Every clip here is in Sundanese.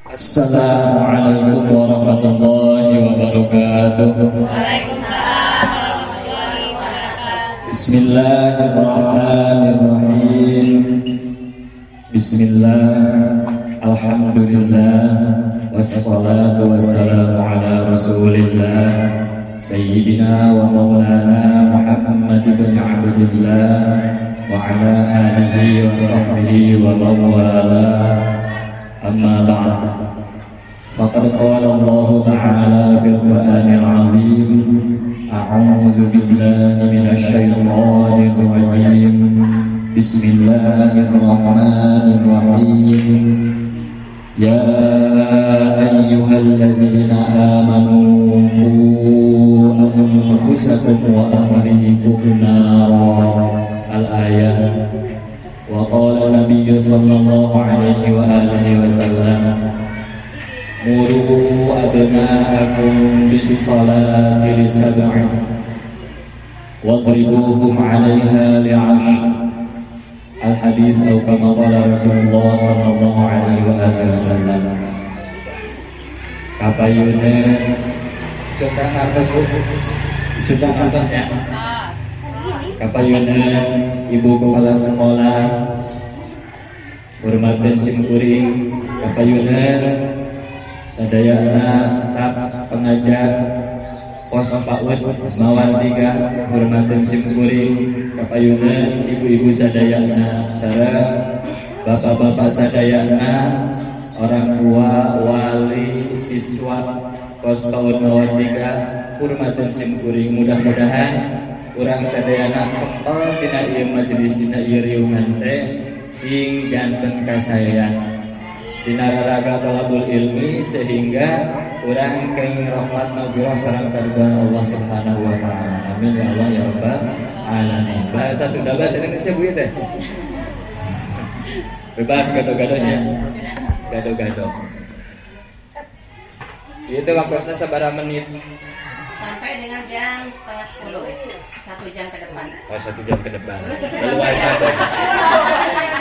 Assalamualaikum warahmatullahi wabarakatuh. Waalaikumsalam warahmatullahi wabarakatuh. Bismillahirrahmanirrahim. Bismillah, alhamdulillah, wassalatu wassalamu ala rasulillah sayyidina wa maulana Muhammad ibn Abdillah wa ala alihi wa sahbihi wa mawala. Amma ba'd. Faqad qala Allah ta'ala fil Qur'anil 'azim, a'udzu billahi minasy syaithanir rajim. Bismillahirrahmanirrahim. Ya ayyuhalladzina amanu qu anfusakum wa ahlikum nara. Al-ayah. Wa qala Nabiy sallallahu alaihi wa alihi wasallam, muru abna'akum bis-salati li sab'in wadribuhum 'alaiha li'ashr. Al-hadis atau kama qala Rasulullah sallallahu alaihi wa alihi wasallam. Kapayunan sudah atas, Bu? Sudah atasnya. Kapayunan Ibu Kepala Sekolah, hormatan simkuring, kapayunan sadayana staf pengajar pos PAUD Mawar 3, hormatan simkuring, kapayunan ibu-ibu sadayana sareng bapak-bapak sadayana, orang tua, wali, siswa pos PAUD Mawar 3, hormatan simkuring. Mudah-mudahan urang sadayana kempel dina ieu majelis, dina ieu riungan teh sing janten kasaean dina raraga talabul ilmi, sehingga urang kenging rahmat maghfirah sareng karidhoan Allah Subhanahu wa taala. Amin ya Allah ya rabbal alamin. Bahasa Sunda, bahasa Indonesia Bu teh. Bebas gado-gadonya. Gado-gado. Ieu teh waktosna sabaraha menit? Sampai dengan jam 9:30, 1 jam ke depan. Oh, 1 jam ke depan. Leluasa.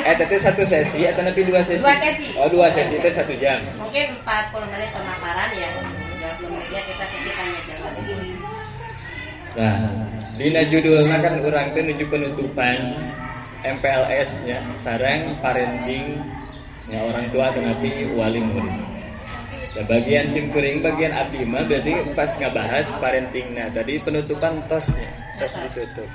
Tadi satu sesi atau lebih dua sesi? 2 sesi. Oh, 2 sesi itu 1 jam. Mungkin 40 menit pemaparan ya. 30 menit kita sesi tanya jawab. Nah, dina judulna kan urang teh nuju penutupan MPLS nya sareng parenting nya orang tua tetapi wali murid. Nah, bagian simkuring, bagian abdi mah berarti pas ngabahas parenting. Nah, tadi penutupan tosnya, tos ditutup.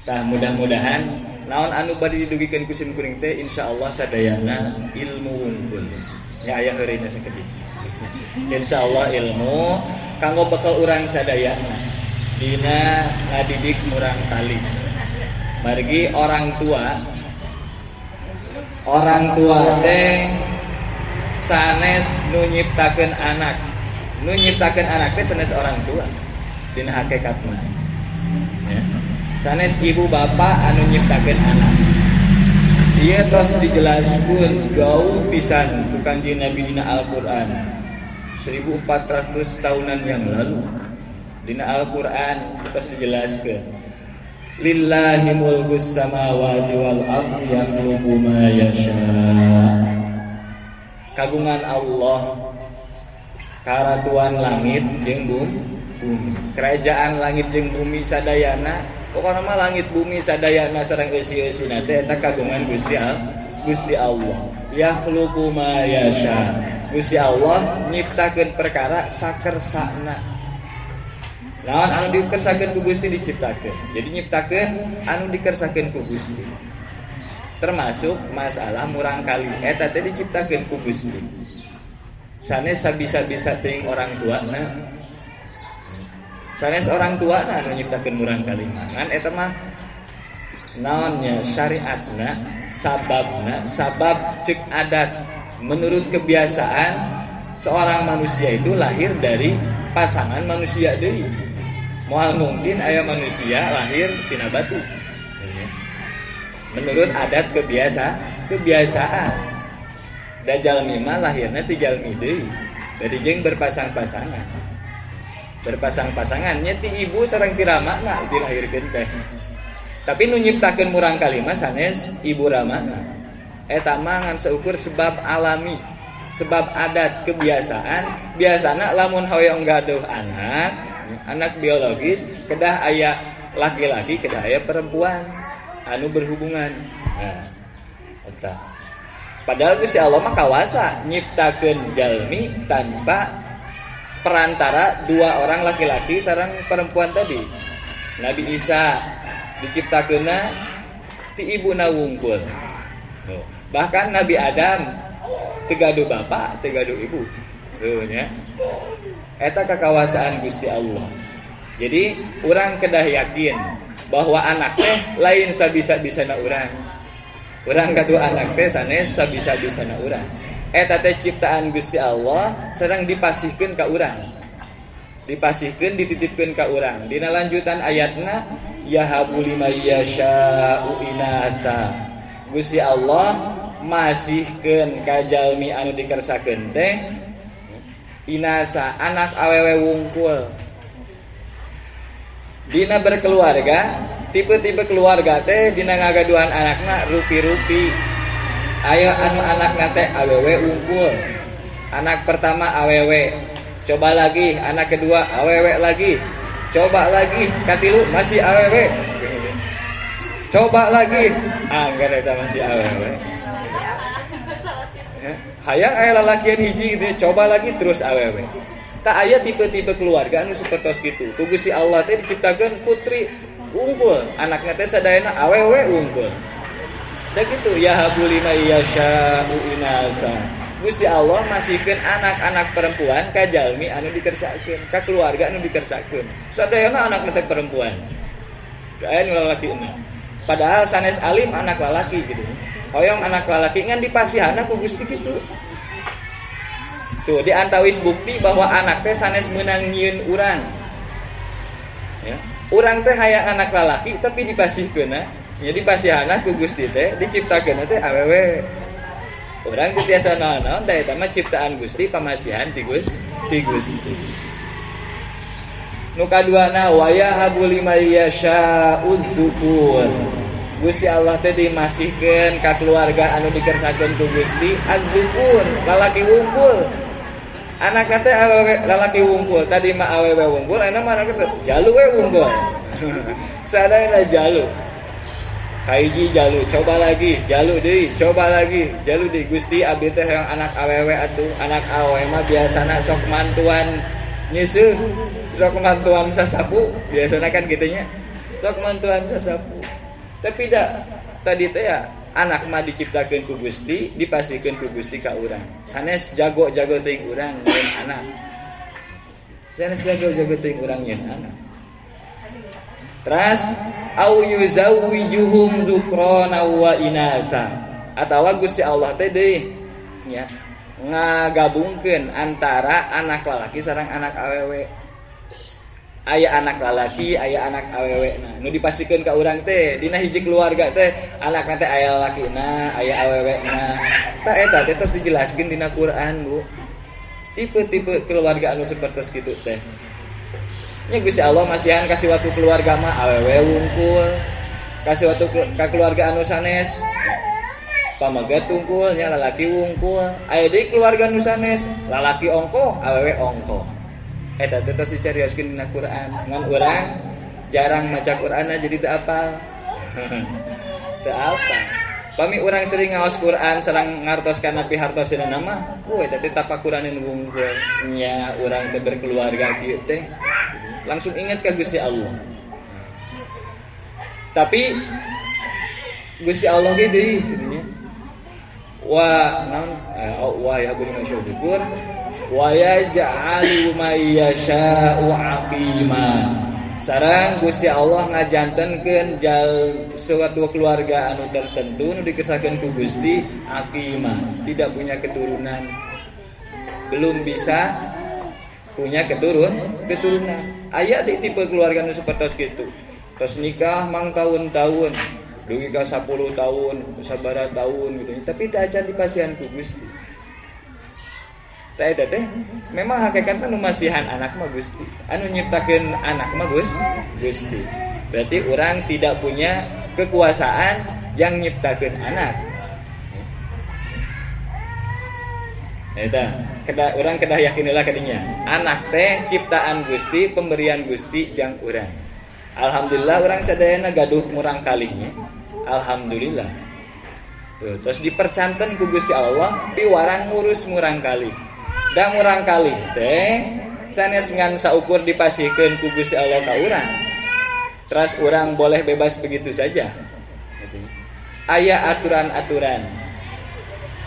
Tah, mudah-mudahan naon anu bade didugikeun ku simkuring teh insyaallah sadayana ilmu wungkul. Ya aya heureuna sakedik. Insyaallah ilmu kanggo bekal urang sadayana dina ngadidik murang kali. Margi orang tua teh sanes nu nyiptakeun anak. Nu nyiptakeun anak teh sanes orang tua dina hakikatna. Ya. Sanes ibu bapak anu nyiptakeun anak. Ieu tos dijelaskeun jauh pisan ku Kanjeng Nabi dina Al-Qur'an. 1400 tahunan yang lalu dina Al-Qur'an tos dijelaskeun. Lillahi mulkus samawati wal ardi yakhluqu ma yasha. Kagungan Allah karatuan langit jeung bumi, kerajaan langit jeung bumi sadayana, pokona mah langit bumi sadayana sareng eusi-eusina teh eta kagungan Gusti Gusti Allah. Yakhluqu ma yasha. Gusti Allah nyiptakeun perkara sakersana. Naon anu dikersakeun ku Gusti diciptakeun. Jadi nyiptakeun anu dikersakeun ku Gusti. Termasuk masalah murang kali eta teh diciptakeun ku Gusti. Sanes sabisa-bisa teuing orang tuana. Sanes orang tuana anu nyiptakeun murang kali mah. Ngan eta mah naonnya syariatna, sababna, sabab ceuk adat. Menurut kebiasaan seorang manusia itu lahir dari pasangan manusia deui. Moal mungkin aya manusia lahir tina batu. Menurut adat kebiasaan. Da jalmi mah lahirna ti jalmi deui. Bari jeung berpasang-pasangan. Berpasang-pasangannya ti ibu sareng ti ramana dilahirkeun teh. Tapi nu nyiptakeun murang kali mah sanes ibu ramana. Eta mah ngan seukur sebab alami. Sebab adat kebiasaan biasana lamun hoyong gaduh anak, anak biologis kedah aya laki-laki kedah aya perempuan anu berhubungan. Nah, eta. Padahal Gusti Allah mah kawasa nyiptakeun jalmi tanpa perantara dua orang laki-laki sareng perempuan tadi. Nabi Isa diciptakeunna ti ibuna wungkul. Bahkan Nabi Adam teu gaduh bapak, teu gaduh ibu. Tuh nya. Eta kakawasaan Gusti Allah. Jadi urang kedah yakin bahwa anak teh lain sabisa-bisana urang. Urang gaduh anak teh sanes sabisa-bisana urang. Eta teh ciptaan Gusti Allah sedang dipasihkeun ka urang. Dipasihkeun dititipkeun ka urang. Dina lanjutan ayatna yahabu liman yasya'u inasa. Gusti Allah masihkeun ka jalmi anu dikersakeun teh inasa anak awewe wungkul. Dina berkeluarga, tipe-tipe keluarga teh dina ngagaduhan anakna rupi-rupi. Ayo anu anakna teh awewe wungkul. Anak pertama awewe, coba lagi, anak kedua awewe lagi, coba lagi, katilu masih awewe. Coba lagi, anggar eta masih awewe. Hayang aya lalakian hiji gitu, coba lagi terus awewe. Tak aya tipe-tipe keluarga anu sapertos kitu. Ku Gusti Allah teh diciptakeun putri unggul, anakna teh sadayana awewe unggul. Da kitu yahabu liman yasya'u inasa. Gusti Allah masihkeun anak-anak perempuan ka jalmi anu dikersakeun, ka keluarga anu dikersakeun. Sadayana anakna teh perempuan. Teu aya nu lalakina. Padahal sanes alim anak lalaki gitu. Hoyong anak lalaki ngan dipasihana ku Gusti kitu. Tuh diantawis bukti bahwa anak teh sanes meunang nyieun urang. Ya. Urang teh hayang anak lalaki tapi dipasihkeunna, nya dipasihana ku Gusti teh diciptakeunna teh awewe. Urang teu tiasa naon-naon da eta mah ciptaan Gusti pamasihan ti Gusti. Nu kaduana wa yahabu liman yasya'u dzukur. Gusti Allah teh dimasihkeun ka keluarga anu dikersakeun ku Gusti az-dzukur, lalaki wungkul. Anak teh awewe lalaki wungkul, tadi mah awewe wungkul, ayeuna mah anak teh jalu we wungkul. Sadayana jalu. Kahiji jalu, coba lagi, jalu deui, coba lagi, jalu deui. Gusti abdi teh hayang anak awewe atuh, anak awewe mah biasana sok mantuan nyeuseut, sok mantuan sasapu, biasana kan kitu nya. Sok mantuan sasapu. Tapi da tadi teh ya anak mah diciptakeun ku Gusti, dipasihkeun ku Gusti ka urang. Sanes jago-jago teuing urang nyeun anak. Sanes jago-jago teuing urang nyeun anak. Teras au yuzawwijuhum dzukrana wa inasa. Atawa Gusti Allah teh deui nya ngagabungkeun antara anak lalaki sareng anak awewe. Aya anak lalaki, aya anak awewe. Nah, nu dipasihkeun ka urang teh dina hiji keluarga teh anakna teh aya lalakina, aya awewena. Tah eta teh tos dijelaskeun dina Quran, Bu. Tipe-tipe keluarga anu sapertos kitu teh. Nya Gusti Allah masihan kasih waktu keluarga mah awewe wungkul, kasih waktu ka keluarga anu sanes pameget wungkul nya lalaki wungkul. Aya deui keluarga anu sanes lalaki ongkoh, awewe ongkoh. Eta teh tos dicarioskeun dina Quran. Ngan urang jarang maca Qur'anna jadi teu apal. Teu apal. Pami urang sering ngaos Quran sareng ngartos kana pihartosna mah, eta teh tapakuraneun wungkul. Nya urang teh berkeluarga kieu teh. Langsung ingat ka Gusti Allah. Tapi Gusti Allah ge deui kitu nya. Wa naon wa yahabul masyukur wa yaj'alu may yasha'u aqima. Sareng Gusti Allah ngajantenkeun jal suatu keluarga anu tertentu nu dikersakeun ku Gusti aqima, tidak punya keturunan. Belum bisa punya keturunan. Aya di tipe keluarga nu sapertos kitu. Tos nikah mang tahun-tahun, dugi ka 10 tahun, sabaraha tahun gitu. Tapi teu acan dipasihan ku Gusti. Teh teh memang hakikatna nu masihan anak mah Gusti. Anu nyiptakeun anak mah Gusti. Berarti orang tidak punya kekuasaan yang nyiptakeun anak. Eta kedah urang kedah yakinilah kadinya. Anak teh ciptaan Gusti, pemberian Gusti jang urang. Alhamdulillah urang sadayana gaduh murang kalihnya. Alhamdulillah. Tuh, terus dipercanten ku Gusti Allah piwarang ngurus murang kalih. Da murang kalih teh sanes ngan saukur dipasihkeun ku Gusti Allah ka urang. Terus urang boleh bebas begitu saja. Aya aturan-aturan.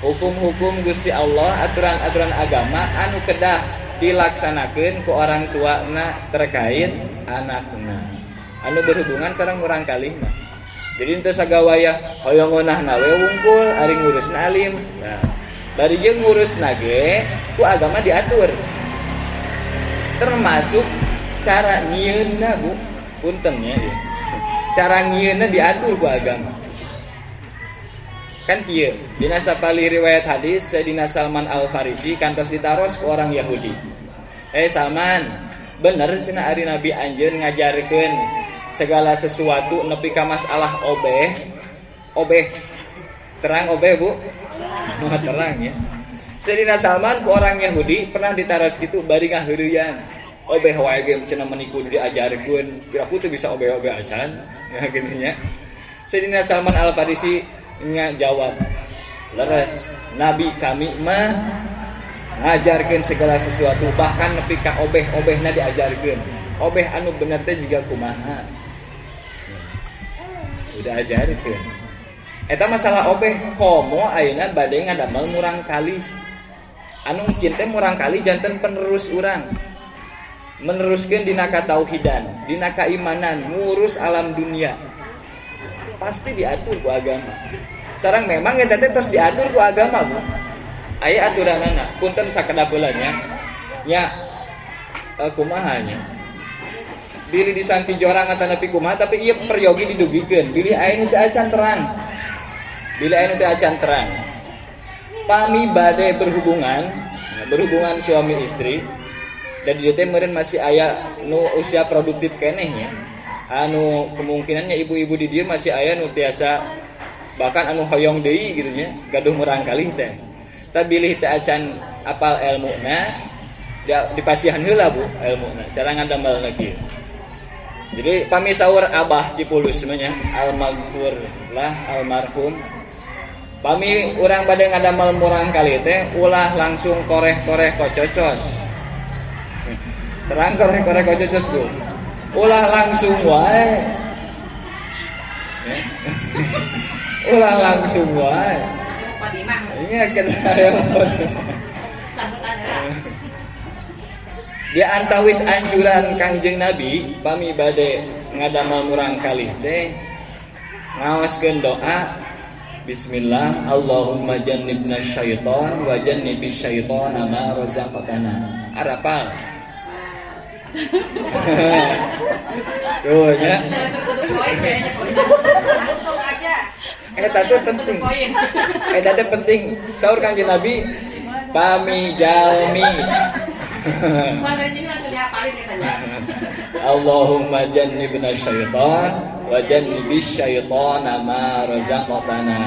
Hukum-hukum Gusti Allah, aturan-aturan agama anu kedah dilaksanakeun ku orang tuana terkait anakna. Anu berhubungan sareng murang kalihna. Jadi henteu sagawaya hoyong ngeunahna we wungkul ari ngurusna alim. Nah, bari jeung ngurusna ge ku agama diatur. Termasuk cara nyieunna, Bu. Punten nya ieu. Cara nyieunna diatur ku agama. Kan kieu, dina sapali riwayat hadis Sayyidina Salman Al-Farisi kantos ditaros ku orang Yahudi. Salman, bener cenah ari Nabi anjeun ngajarkeun segala sesuatu nepi ka masalah obeh. Obeh. Terang obeh, Bu? Oh, terang ya. Sayyidina Salman ku orang Yahudi pernah ditaros kitu bari ngaheureuyan. Obeh wae ge cenah meni kudu diajarkeun. Piraku teu bisa obeh-obeh acan. Ya kitu nya. Sayyidina Salman Al-Farisi jawab, leres, Nabi kami mah ngajarkeun segala sesuatu bahkan nepi ka obeh-obehna diajarkeun. Obeh anu bener teh jiga kumaha. Udah ajarkeun. Eta masalah obeh komo ayeuna bade ngadamel murang kalih. Anu mungkin teh murang kalih janten penerus urang. Meneruskeun dina katauhidan, dina kaimanan, ngurus alam dunia. Pasti diatur ku agama. Sarang memang eta teh tos diatur ku agama, Bu. Aya aturanana, punten sakedap heula nya. Nya kumaha nya. Bilih disanti jorang atanapi kumaha tapi ieu peryogi didugikeun. Bilih aya nu teu acan terang. Bilih aya nu teu acan terang. Pami bade berhubungan suami istri dan di dieu teh meureun masih aya nu usia produktif keneh nya. Anu kemungkinannya ibu-ibu di dieu masih aya nu tiasa bahkan anu hoyong deui gitu nya gaduh murang kalih teh. Tah bilih teh acan apal elmuna dipasihan heula Bu elmuna cara ngadamelna kieu. Jadi pami saur Abah Cipulus mah nya almaghfur lah almarhum. Pami urang bade ngadamel murang kalih teh ulah langsung koreh-koreh kococos. Terang koreh-koreh kococos Bu. Ulah langsung wae. Ulah langsung wae. Ini kena dia antawis anjuran Kangjeng Nabi pami bade ngadamel murang kalih teh ngaoskeun doa Bismillah Allahumma jannibna syaitan wa jannibis syaitana ma razaqtana. Arapal. Tuh nya. Eta teh penting. Eta teh penting. Saur Kangjeng Nabi pami jalmi. Allahumma jannibna syaitan wa jannibis syaitana ma razaqtana.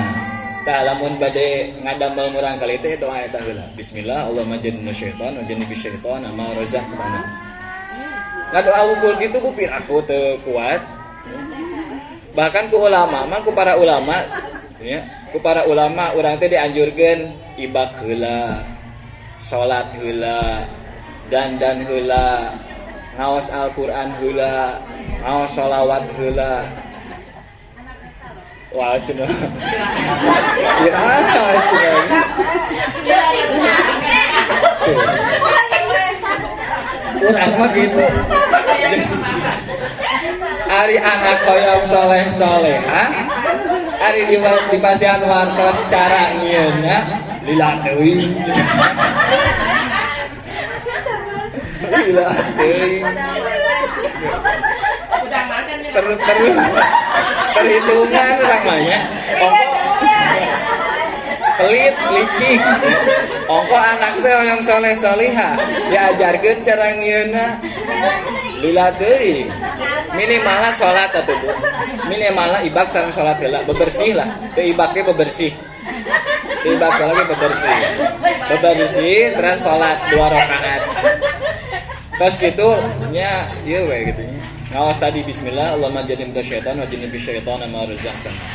Tah lamun bade ngadamel murang kali teh doa eta heula. Bismillah Allahumma jannibna syaitan wa jannibis syaitana ma razaqtana. Ngadoa wungkul gitu Bu piraku teu kuat. Bahkan ku ulama mah ku para ulama ya, ku para ulama urang teh dianjurkeun ibak heula, salat heula, dandan heula, ngaos Al-Qur'an heula, ngaos sholawat heula. Wah cenah. Iraha cenah. Urang mah gitu. Ari anak hoyong soleh soleha, ari di pasihan wartos cara nyieunna lila teuing. Lila teuing. Perhitungan urang mah nya. Ongko pelit licik. Ongko anak teh hoyong soleh soleha, diajarkeun cara nyieunna lila teuing. Minimalna salat atuh Bu. Minimalna ibak sareng salat heula, bebersih lah. Teu ibak ge bebersih. Tiba lagi bebersih. Bebersih terus salat 2 rakaat. Terus gitu nya ieu we gitu nya. Ngawas tadi bismillah Allahumma jannibna syaitan wa jannibis syaitana ma razaqtana.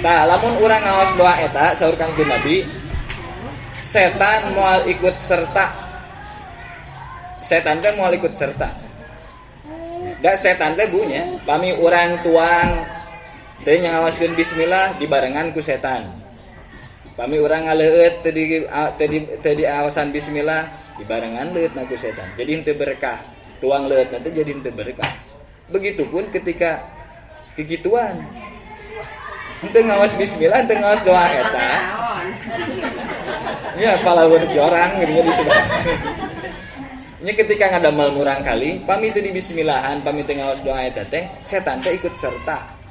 Tah lamun urang ngawas doa eta saur Kangjeng Nabi, setan moal ikut serta. Setan teh moal ikut serta. Da setan teh bu nya, pami urang tuang teu ngawaskeun bismillah dibarengan ku setan. Pami urang ngaleueut teu diawasan bismillah dibarengan leueutna ku setan. Jadi henteu berkah. Tuang leueutna teh jadi henteu berkah. Begitupun ketika kikituan. Henteu ngawas bismillah, henteu ngawas doa eta. Ya palawur jorang gitu nya disebut. Nya ketika ngadamel murang kali, pami teu di bismillahan, pami teu ngawas doa eta teh, setan teh ikut serta.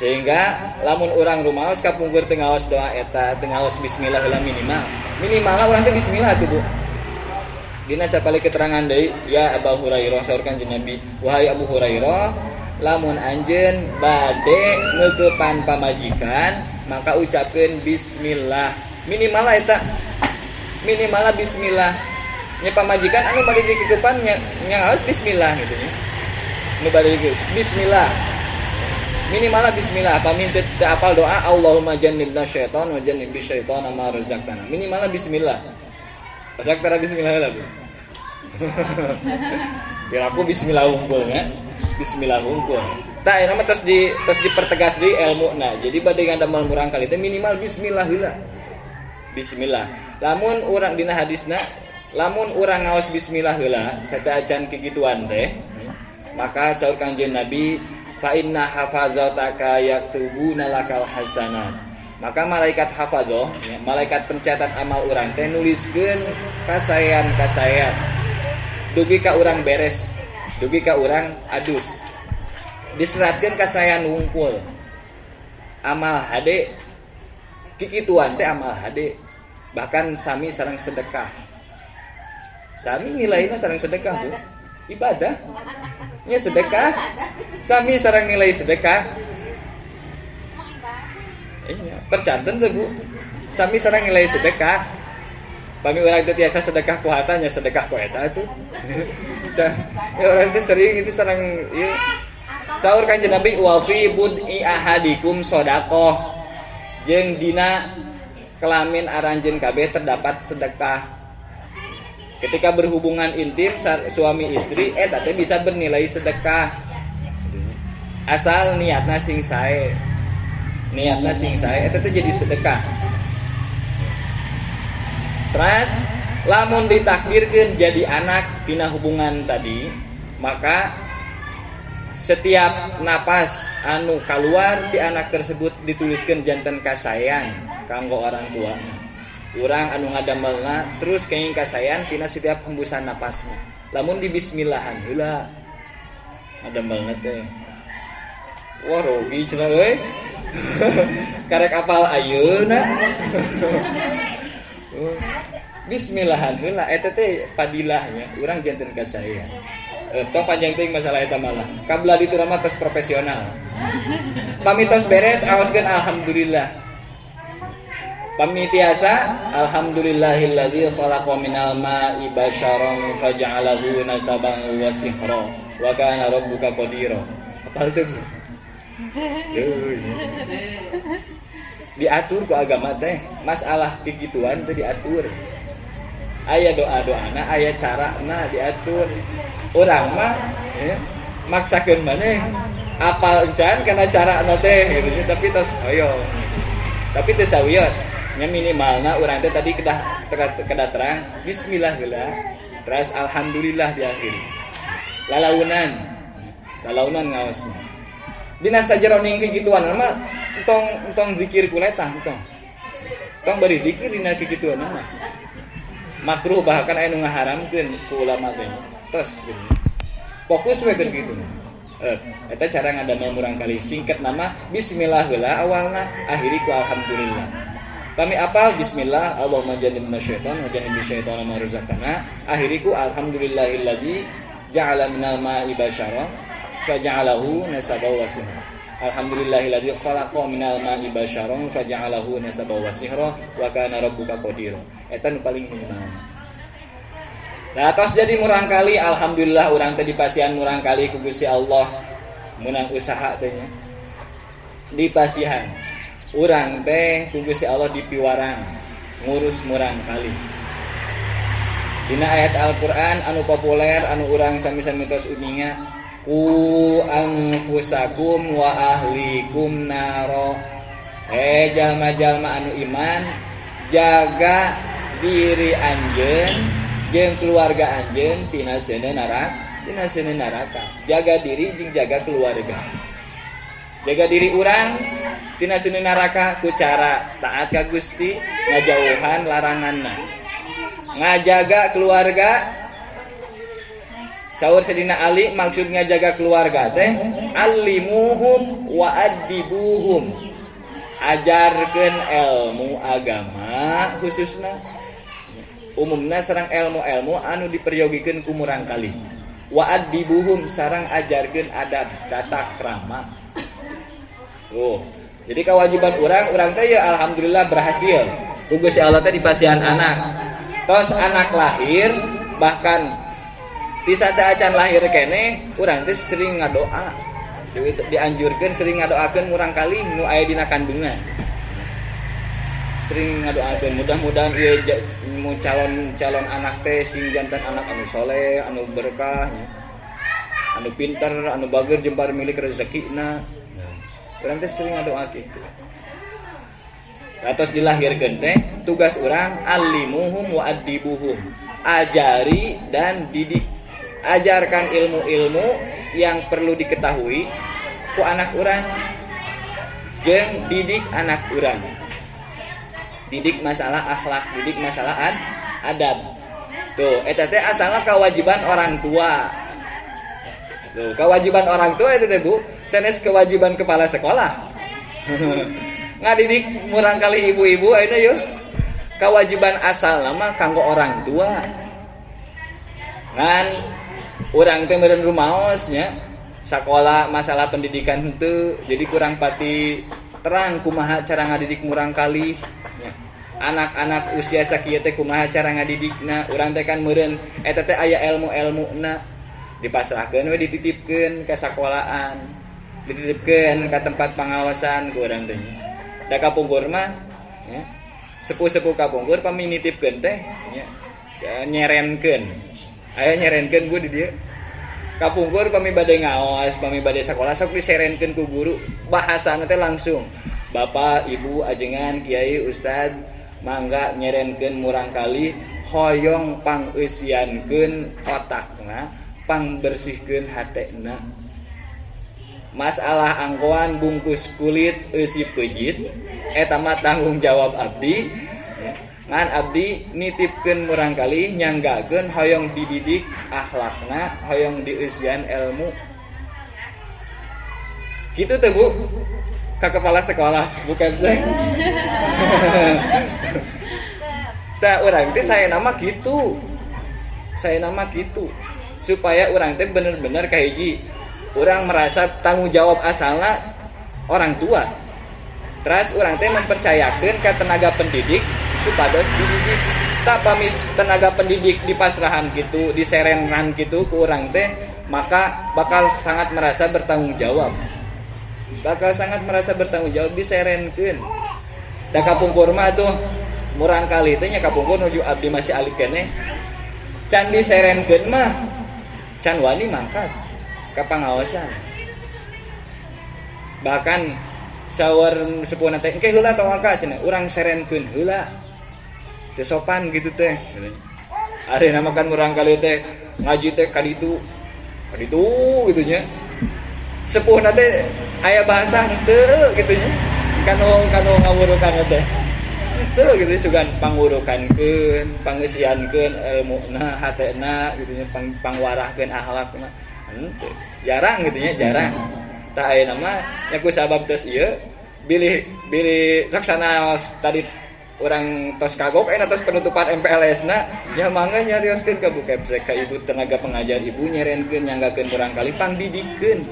Sehingga lamun urang rumaos kapungkur teu ngawas doa eta, teu ngawas bismillah heula minimal. Minimal urang teh bismillah tuh, Bu. Dina sapali keterangan deui, ya Abu Hurairah saur Kanjeng Nabi, wahai Abu Hurairah, lamun anjeun bade ngeukepan pamajikan, maka ucapkeun bismillah. Minimal eta. Minimal bismillah. Nya pamajikan anu bade dikekepan nya ngaos bismillah gitu nya. Anu bade bismillah. Minimal bismillah, pami teu apal doa Allahumma jannibna syaitan wa jannibis syaitana ma razaqtana. Minimal bismillah. Pasak tara bismillah lah, Bu. Biar aku bismillah unggul nya. Bismillah unggul. Tah eta mah tos dipertegas deui elmuna. Jadi bade ngadamel murang kali teh minimal bismillah heula. Bismillah. Lamun urang dina hadisna, lamun urang ngaos bismillah heula sateuacan kikituan teh, maka saur Kangjeng Nabi fa inna hafazataka yaktubuna lakal hasanat. Maka malaikat hafadzah, ya, malaikat pencatat amal urang teh nuliskeun kasaean-kasaean. Dugi ka urang beres, dugi ka urang adus. Diseratkeun kasaean wungkul. Amal hade kikituan teh amal hade, bahkan sami sareng sedekah. Sami nilaina sareng sedekah, Bu. Ibadah. Nya sedekah. Sami sareng nilai sedekah. Iya, percanten teh, Bu. Sami sareng nilai sedekah. Pami urang teh tiasa sedekah ku harta nya sedekah ku eta atuh. Ya urang teh sering itu sareng ieu. Saur Kanjeng Nabi wa fi bud'i ahadikum shadaqah. Jeung dina kelamin aranjeun kabeh terdapat sedekah. Ketika berhubungan intim suami istri eta teh bisa bernilai sedekah. Asal niatna sing sae. Niatna sing sae eta teh jadi sedekah. Terus lamun ditakdirkeun jadi anak tina hubungan tadi, maka setiap napas anu kaluar ti anak tersebut dituliskeun janten kasaean kanggo orang tuana. Urang anu ngadamelna terus kenging kasaean tina setiap hembusan napasna. Lamun di bismillahan heula ngadamelna teh. Wah rugi cenah euy. Karek apal ayeuna. Bismillahan heula eta teh padilahnya urang janten kasaean. Tong panjang teuing masalah eta malah. Kabla ditu mah tos profesional. Pami tos beres aoskeun alhamdulillah. Pami tiasa alhamdulillahilladzi khalaqa minal ma'i basharan faja'alahu nasaban wa sihra wa kana rabbuka qadira. Apal teu? Diatur ku agama teh, masalah kikituan teh diatur. Aya doa-doana, aya carana diatur. Urang mah ya, maksakeun maneh apal encan kana carana teh gitu tapi tos hoyong. Tapi teu sawios, nya minimalna urang teh tadi kedah terang bismillah heula, terus alhamdulillah di akhir. Lalaunan. Lalaunan ngaosna. Dina sajeroning kikituan mah entong zikir kuletah entong. Tong bari zikir dina kikituan mah. Makruh bahkan aya nu ngaharamkeun ku ulama teh. Tos gitu. Fokus we keur kitu. Eta cara ngadamel murang kali singkat nama bismillah heula awalna akhiri ku alhamdulillah. Pami apal bismillah Allahumma jannibna syaitan wa jannibis syaitana ma razaqtana akhiri ku alhamdulillahilladzi ja'ala minal ma'i basyara faja'alahu nasaban wa sihra. Alhamdulillahilladzi khalaqa minal ma'i basyaran faja'alahu nasaban wa sihra wa kana rabbuka qadira. Eta nu paling minimal. Nah, tos jadi murang kali alhamdulillah urang teh dipasihan murang kali ku Gusti Allah meunang usaha teh nya. Dipasihan. Urang teh ku Gusti Allah dipiwarang ngurus murang kali. Dina ayat Al-Qur'an anu populer anu urang sami-sami tos uninga ku anfusakum wa ahlikum naro. Jalma-jalma anu iman jaga diri anjeun jeung keluarga anjeun tina seuneu neraka, tina seuneu neraka. Jaga diri jeung jaga keluarga. Jaga diri urang tina seuneu neraka ku cara taat ka Gusti, ngajauhan laranganna. Ngajaga keluarga. Saur Sayyidina Ali maksud ngajaga keluarga teh alimuhum wa adibuhum. Ajarkeun ilmu agama khususna umumna sareng ilmu-ilmu anu diperyogikeun ku murang kali. Wa adibuhum sareng ajarkeun adab tata krama. Tuh. Jadi kewajiban urang teh ya alhamdulillah berhasil. Ku Gusti Allah teh dipasihan anak. Tos anak lahir bahkan di saat acan lahir kene urang teh sering ngadoa. Dianjurkeun sering ngadoakeun murang kali nu aya dina kandungan. Sering ngadoakeun mudah-mudahan ieu calon-calon anak teh sing jantan anak anu soleh, anu berkah, anu pinter, anu bager jembar milik rezekina. Urang teh sering ngadoa kitu. Atos dilahirkeun teh tugas urang alimuhum wa adibuhum. Ajari dan didik. Ajarkan ilmu-ilmu yang perlu diketahui ku anak urang jeung didik anak urang. Didik masalah akhlak, didik masalah adab. Tuh, eta teh asalna kewajiban orang tua. Tuh, kewajiban orang tua eta teh Bu, sanes kewajiban kepala sekolah. Ngadidik murang kali ibu-ibu ayeuna yeuh. Kewajiban asalna mah kanggo orang tua. Ngan urang teh meureun rumaos nya sakola masalah pendidikan henteu jadi kurang pati terang kumaha cara ngadidik murang kali nya. Anak-anak usia sakieu teh kumaha cara ngadidikna urang teh kan meureun eta teh aya ilmu-ilmuna dipasrahkeun we dititipkeun ka sakolaan dititipkeun ka tempat pengawasan ku urang teh da kapungkur mah nya sepuh-sepuh kapungkur pami nitipkeun teh nya nyerenkeun. Aya nyerenkeun Bu di dieu. Kapungkur pami bade ngaos, pami bade sakola sok diserenkeun ku guru. Bahasana teh langsung. Bapak, Ibu, ajengan, kiai, ustad mangga nyerenkeun murang kali hoyong pangeusiankeun otakna, pangbersihkeun hatena. Masalah angkoan bungkus kulit eusi peujit eta mah tanggung jawab abdi. Ngan abdi nitipkeun murang kali nyanggakeun hoyong dididik akhlakna, hoyong dieusian ilmu. Kitu teh Bu, ka kepala sekolah, Bu Kepsek. Tah urang teh saya nama kitu. Saya nama kitu supaya urang teh bener-bener kahiji. Urang merasa tanggung jawab asalna orang tua. Terus urang teh mempercayakeun ka tenaga pendidik supados dididik. Tak pami tenaga pendidik dipasrahan gitu, diserenan gitu ku urang teh, maka bakal sangat merasa bertanggung jawab. Bakal sangat merasa bertanggung jawab diserenkeun. Da kapungkur mah tuh murang kali teh nya kapungkur nuju abdi masih alit keneh. Can diserenkeun mah can wani mangkat ka pangaosan. Bahkan sawar sepuhna teh engke heula tong angka cenah urang serenkeun heula. Teu sopan gitu teh. Ari nama kan murang kali teh ngaji teh kaditu. Kaditu gitu nya. Sepuhna teh aya bahasa henteu gitu nya. Kanu ngawurukan teh. Henteu gitu sugan pangurukankeun, pangeusiankeun elmuna, hatena gitu nya, pangwarahkeun akhlakna. Henteu. Jarang gitu nya, jarang. Tah ayeuna mah nya ku sabab tos ieu bilih bilih sok sanaos tadi urang tos kagok ayeuna tos penutupan MPLS-na nya mangga nyarioskeun ka Bu Kepsek ka ibu tenaga pengajar ibu nyerenkeun nyanggakeun murang kali pangdidikeun.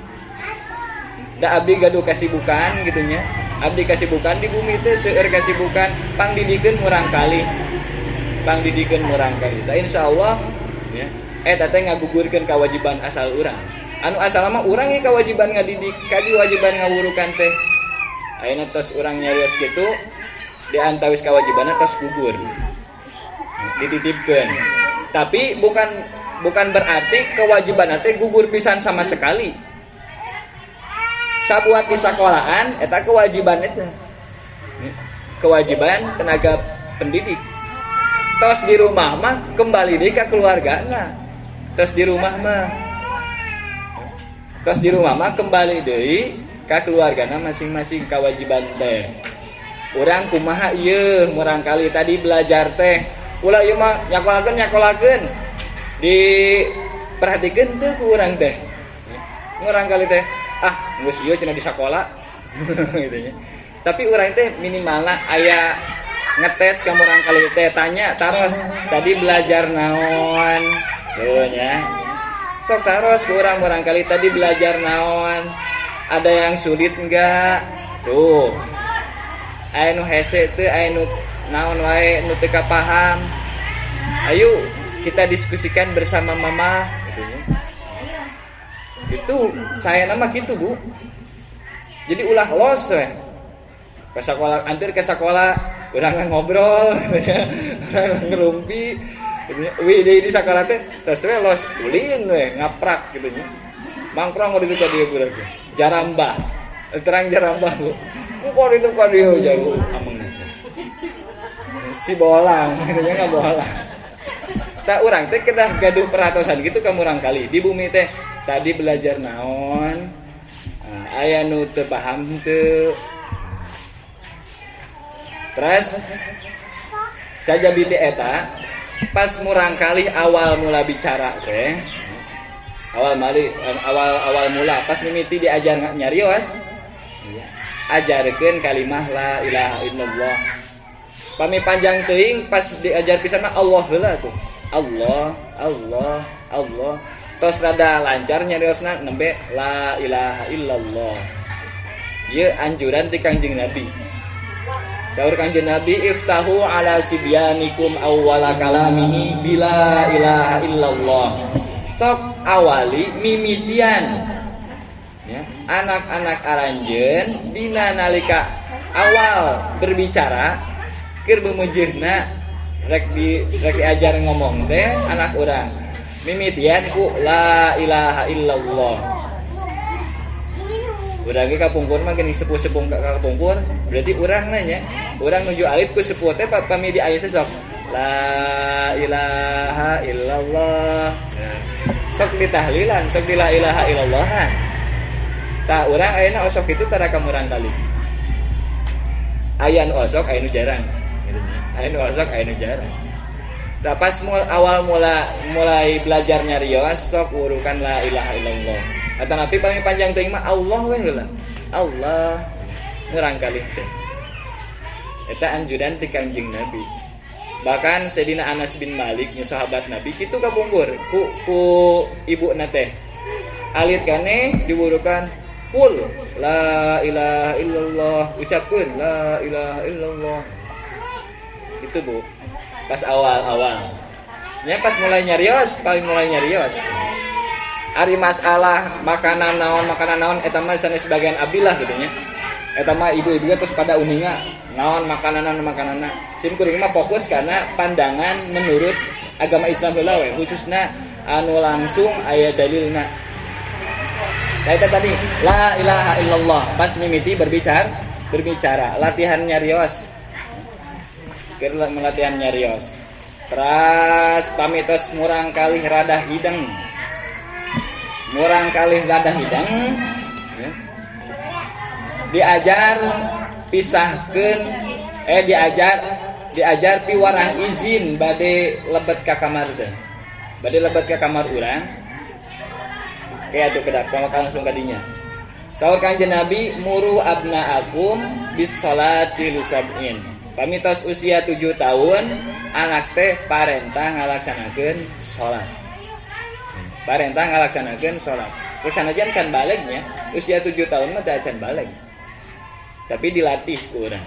Da abdi gaduh kasibukan gitu nya. Abdi kasibukan di bumi teh seueur kasibukan pangdidikeun murang kali. Pangdidikeun murang kali. Tah insyaallah ya eta teh ngagugurkeun kewajiban asal urang. Anu asal mah urang ge kewajiban ngadidik, kewajiban ngawurukan teh. Ayeuna tos urang nyarios kitu di antawis kewajibanna tos gugur. Dititipkeun. Tapi bukan berarti kewajiban teh gugur pisan sama sekali. Sabuat di sekolahan eta kewajiban eta. Kewajiban tenaga pendidik. Tos di rumah mah kembali deui ka keluargana. Tos di rumah mah. Tos di rumah mah kembali deui ka keluargana masing-masing kewajiban teh. Urang kumaha ieu murang kali tadi belajar teh. Ulah ieu mah nyakolakeun. Diperhatikeun teu ku urang teh. Murang kali teh ah geus ieu cenah di sakola gitu nya. Tapi urang teh minimalna aya ngetes ka murang kali teh tanya taros tadi belajar naon tuh nya. Sok taros ku urang murang kali tadi belajar naon, ada yang sulit enggak tuh, aya nu hese teu, aya nu naon wae nu teu kapaham, ayo kita diskusikan bersama mama gitu nya. Itu saya nama gitu bu. Jadi ulah los we. Ke sekolah, antir ke sekolah, urang ngobrol, urang ngerumpi, gitu nya. Wih di sekolah teh tos we los ulin we ngaprak gitu nya. Mangkrong di ka dieu budak teh. Jarambah. Terang jarambah bu. Kok itu ka dieu jauh ameng teh. Si bolang gitu nya ngabolang. Tah urang teh kedah gaduh perhatosan gitu ka murang kali di bumi teh. Tadi belajar naon, aya nu teu paham teu. Terus saja biti eta pas murang kali awal mula bicara teh, awal mula pas mimiti diajar nyarios, ajarkeun kalimah la ilaha illallah. Pami panjang teuing pas diajar pisan mah Allah heula tuh. Allah, Allah, Allah. Tos rada lancar nyariosna nembe la ilaha illallah. Ieu anjuran ti Kangjeng Nabi. Saur Kangjeng Nabi iftahu ala sibyanikum awwala kalamihi bila ilaha illallah. Sok awali mimitian ya, anak-anak aranjeun dina nalika awal berbicara keur memeujeuhna rek diajar ngomong teh anak urang. Mimitian ku la ilaha illallah. Urang ge kapungkur mah geuning sepuh-sepuh ka kapungkur, berarti urang nanya, urang nuju alit ku sepuh teh pami di aya sesok. La ilaha illallah. Nah, sok ditahlilan, sok di la ilaha illallahan. Tah urang ayeuna osok kitu tara ka murang kali. Aya nu osok, aya nu jarang. Aya nu osok, aya nu jarang. Nah, pas awal mulai belajar nyarios sok urukan la ilaha illallah. Atau napi paling panjang teuing mah Allah we heula. Allah murang kali teh. Eta anjuran ti Kangjeng Nabi. Bahkan Sayyidina Anas bin Malik nya sahabat Nabi kitu kapungkur ku ibuna teh. Alit kane diwurukan kul la ilaha illallah, ucapkeun la ilaha illallah. Itu Bu. Pas awal-awal. Ya pas mulai nyarios, paling mulai nyarios. Ari masalah makanan naon eta mah sanes bagian abdi lah gitu nya. Eta mah ibu-ibu terus pada uninga naon makananna. Sim kuring mah fokus karena pandangan menurut agama Islam heula we, khususna anu langsung aya dalilna. Eta tadi la ilaha illallah pas mimiti berbicara, latihan nyarios. Keur latihan nyarios. Teras pamitos murang kalih rada hideng. Murang kalih rada hideng ya. Diajar pisahkeun diajar piwarang izin bade lebet ka kamar teh. Bade lebet ka kamar urang. Kayak atuh kedap langsung ka dinya. Saur Kanjeng Nabi muru abnaakum bis salati li sab'in. Pamitos usia 7 tahun anak teh parentah ngalaksanakeun salat. Parentah ngalaksanakeun salat. Terus sanajan can balegnya, usia 7 tahun mah teu acan baleg. Tapi dilatih ku urang.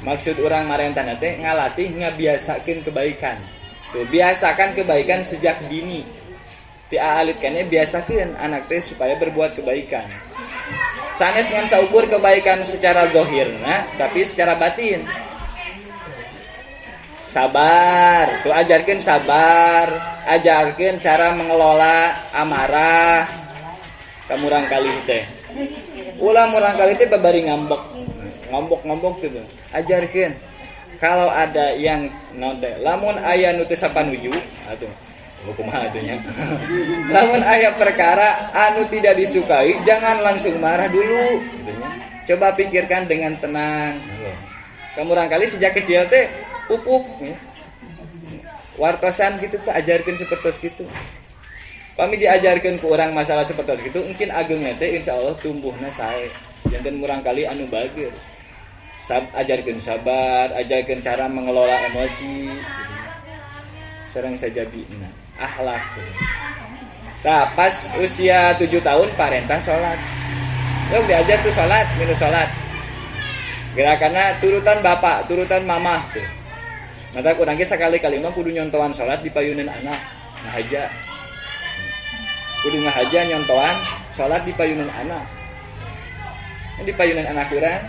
Maksud urang marentah teh ngalatih ngabiasakeun kebaikan. Tuh, biasakan kebaikan sejak dini. Ti aalit keneh biasakeun anak teh supaya berbuat kebaikan. Sanes ngan saukur kebaikan secara zahirna, tapi secara batin. Sabar, tuh ajarkeun sabar, ajarkeun cara mengelola amarah. Ka murangkalih teh. Ulah murangkalih teh babari ngambek. Ngambek-ngambek gitu. Ajarkeun. Kalau ada yang naon teh, lamun aya nu teu sapanuju, atuh kumaha atuh nya. Lamun aya perkara anu tidak disukai, jangan langsung marah dulu gitu nya. Coba pikirkan dengan tenang. Ka murangkalih sejak kecil teh pupuk ya. Wartosan gitu teh ajarkeun sapertos kitu. Pami diajarkeun ku urang masalah seperti itu, mungkin agengna teh insyaallah tumbuhna sae. Janten murangkalih anu bager. Ajarkeun sabar, ajarkeun cara mengelola emosi gitu. Sareng sajabina, akhlak. Tah pas usia 7 tahun parentah salat. Yuk diajar tuh salat, minus salat. Gerakanna turutan bapak, turutan mamah tuh. Mata urang ge sakali-kali mah kudu nyontohan salat di payunan anak, ngahaja. Kudu ngahaja nyontohan salat di payunan anak. Di payunan anak urang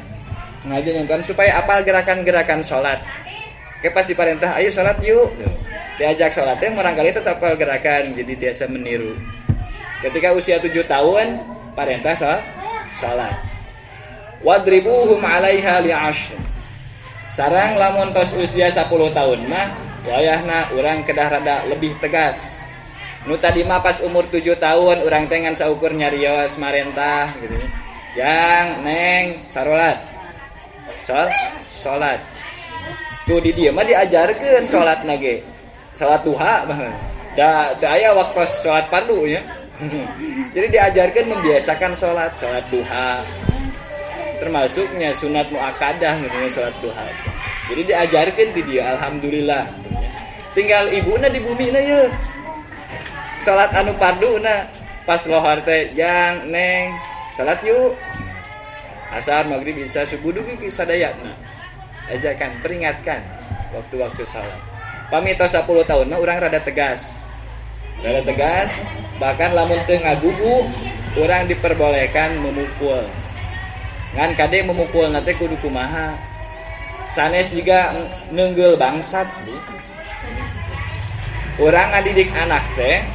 ngahaja nyontohan supaya apal gerakan-gerakan salat. Ke pas diparentah ayo salat yuk. Diajak salat teh murangkalih tetap apal gerakan jadi tiasa meniru. Ketika usia 7 tahun parentah salat. Wadribuhum 'alaiha li'ashr. Sarang lamun tos usia 10 tahun mah wayahna urang kedah rada lebih tegas. Nu tadi mah pas umur 7 tahun urang teh ngan saukur nyarios marentah gitu. Yang neng sarolat. Salat. Tuh di dieu mah diajarkeun salatna ge. Salat duha mah. Da teu aya waktu salat fardu nya. Jadi diajarkeun membiasakan salat, salat duha. Termasuknya sunat muakkadah gitu nya salat duha. Jadi diajarkeun di dieu alhamdulillah. Tinggal ibuna di bumi na yeuh. Salat anu farduna pas lohor teh jang neng salat yuk. Asar, maghrib, isya, subuh dugi sadayana. Ajarkan, peringatkan waktu-waktu salat. Pami tos 10 tahun mah urang rada tegas. Rada tegas, bahkan lamun teu ngagugu urang diperbolehkan memukul. Ngan kade memukul teh kudu kumaha. Sanes juga neunggeul bangsat, Bu. Urang ngadidik anak teh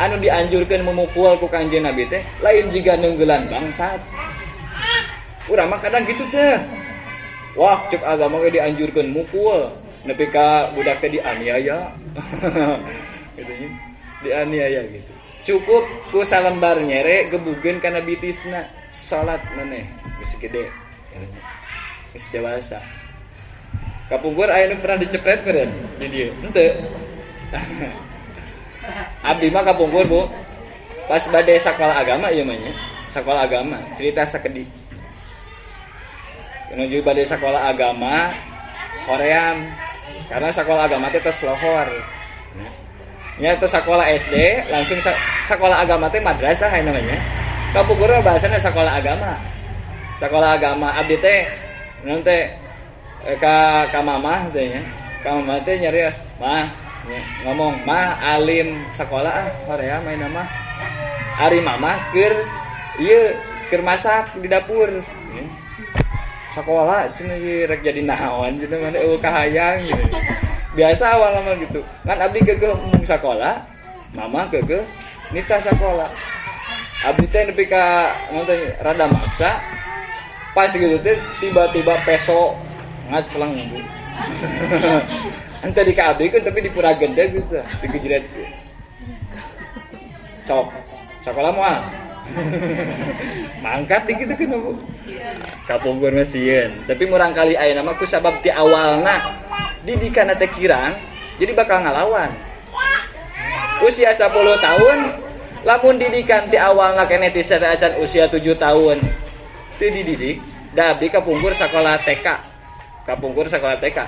anu dianjurkeun memukul ku Kanjeng Nabi teh lain jiga neunggelan bangsat. Urang mah kadang gitu teh. Wah, cek agama ge dianjurkeun mukul nepi ka budak teh dianiaya. Gitu nya. Dianiaya gitu. Cukup ku salembar nyere gebugeun kana bitisna, salat maneh geus gede. Geus dewasa. Kapungkur aya nu pernah dicepret meureun di dieu. Henteu. Abdi mah kapungkur, Bu. Pas bade sakola agama ieu mah nya. Sakola agama, cerita sakedik. Menuju bade sakola agama hoream. Karena sakola agama teh tos lohor. Nya tos sakola SD, langsung sakola agama teh madrasah aya namanya. Kapungkur bahasana sakola agama. Sakola agama abdi teh naon teh ka mamah teh nya. Ka mamah teh nyarios, "Mah, ngomong mah alim sekolah ah hoream ayeuna mah." Ari mamah keur ieu keur masak di dapur. Sekolah cenah ieu rek jadi naon cenah mana eueuh kahayang gitu. Biasa awal mah gitu. Kan abdi keukeuh mung sakola, mamah keukeuh nitah sakola. Abdi teh nepi ka nonton rada maksa. Pas gitu teh tiba-tiba peso ngacleng Bu. Ente di ka abdi kan tapi dipurageun teh gitu, dikejeretkeun. Sok, sakola moal. Mangkat di gitu kan Bu. Kapungkur mah sieun. Tapi murangkalih ayeuna mah ku sabab ti awalna didikanna teh kirang, jadi bakal ngalawan. Usia 10 tahun, lamun didikan ti awalna keneh ti acan usia 7 tahun. Teu dididik, da abdi kapungkur sakola TK. Kapungkur sakola TK.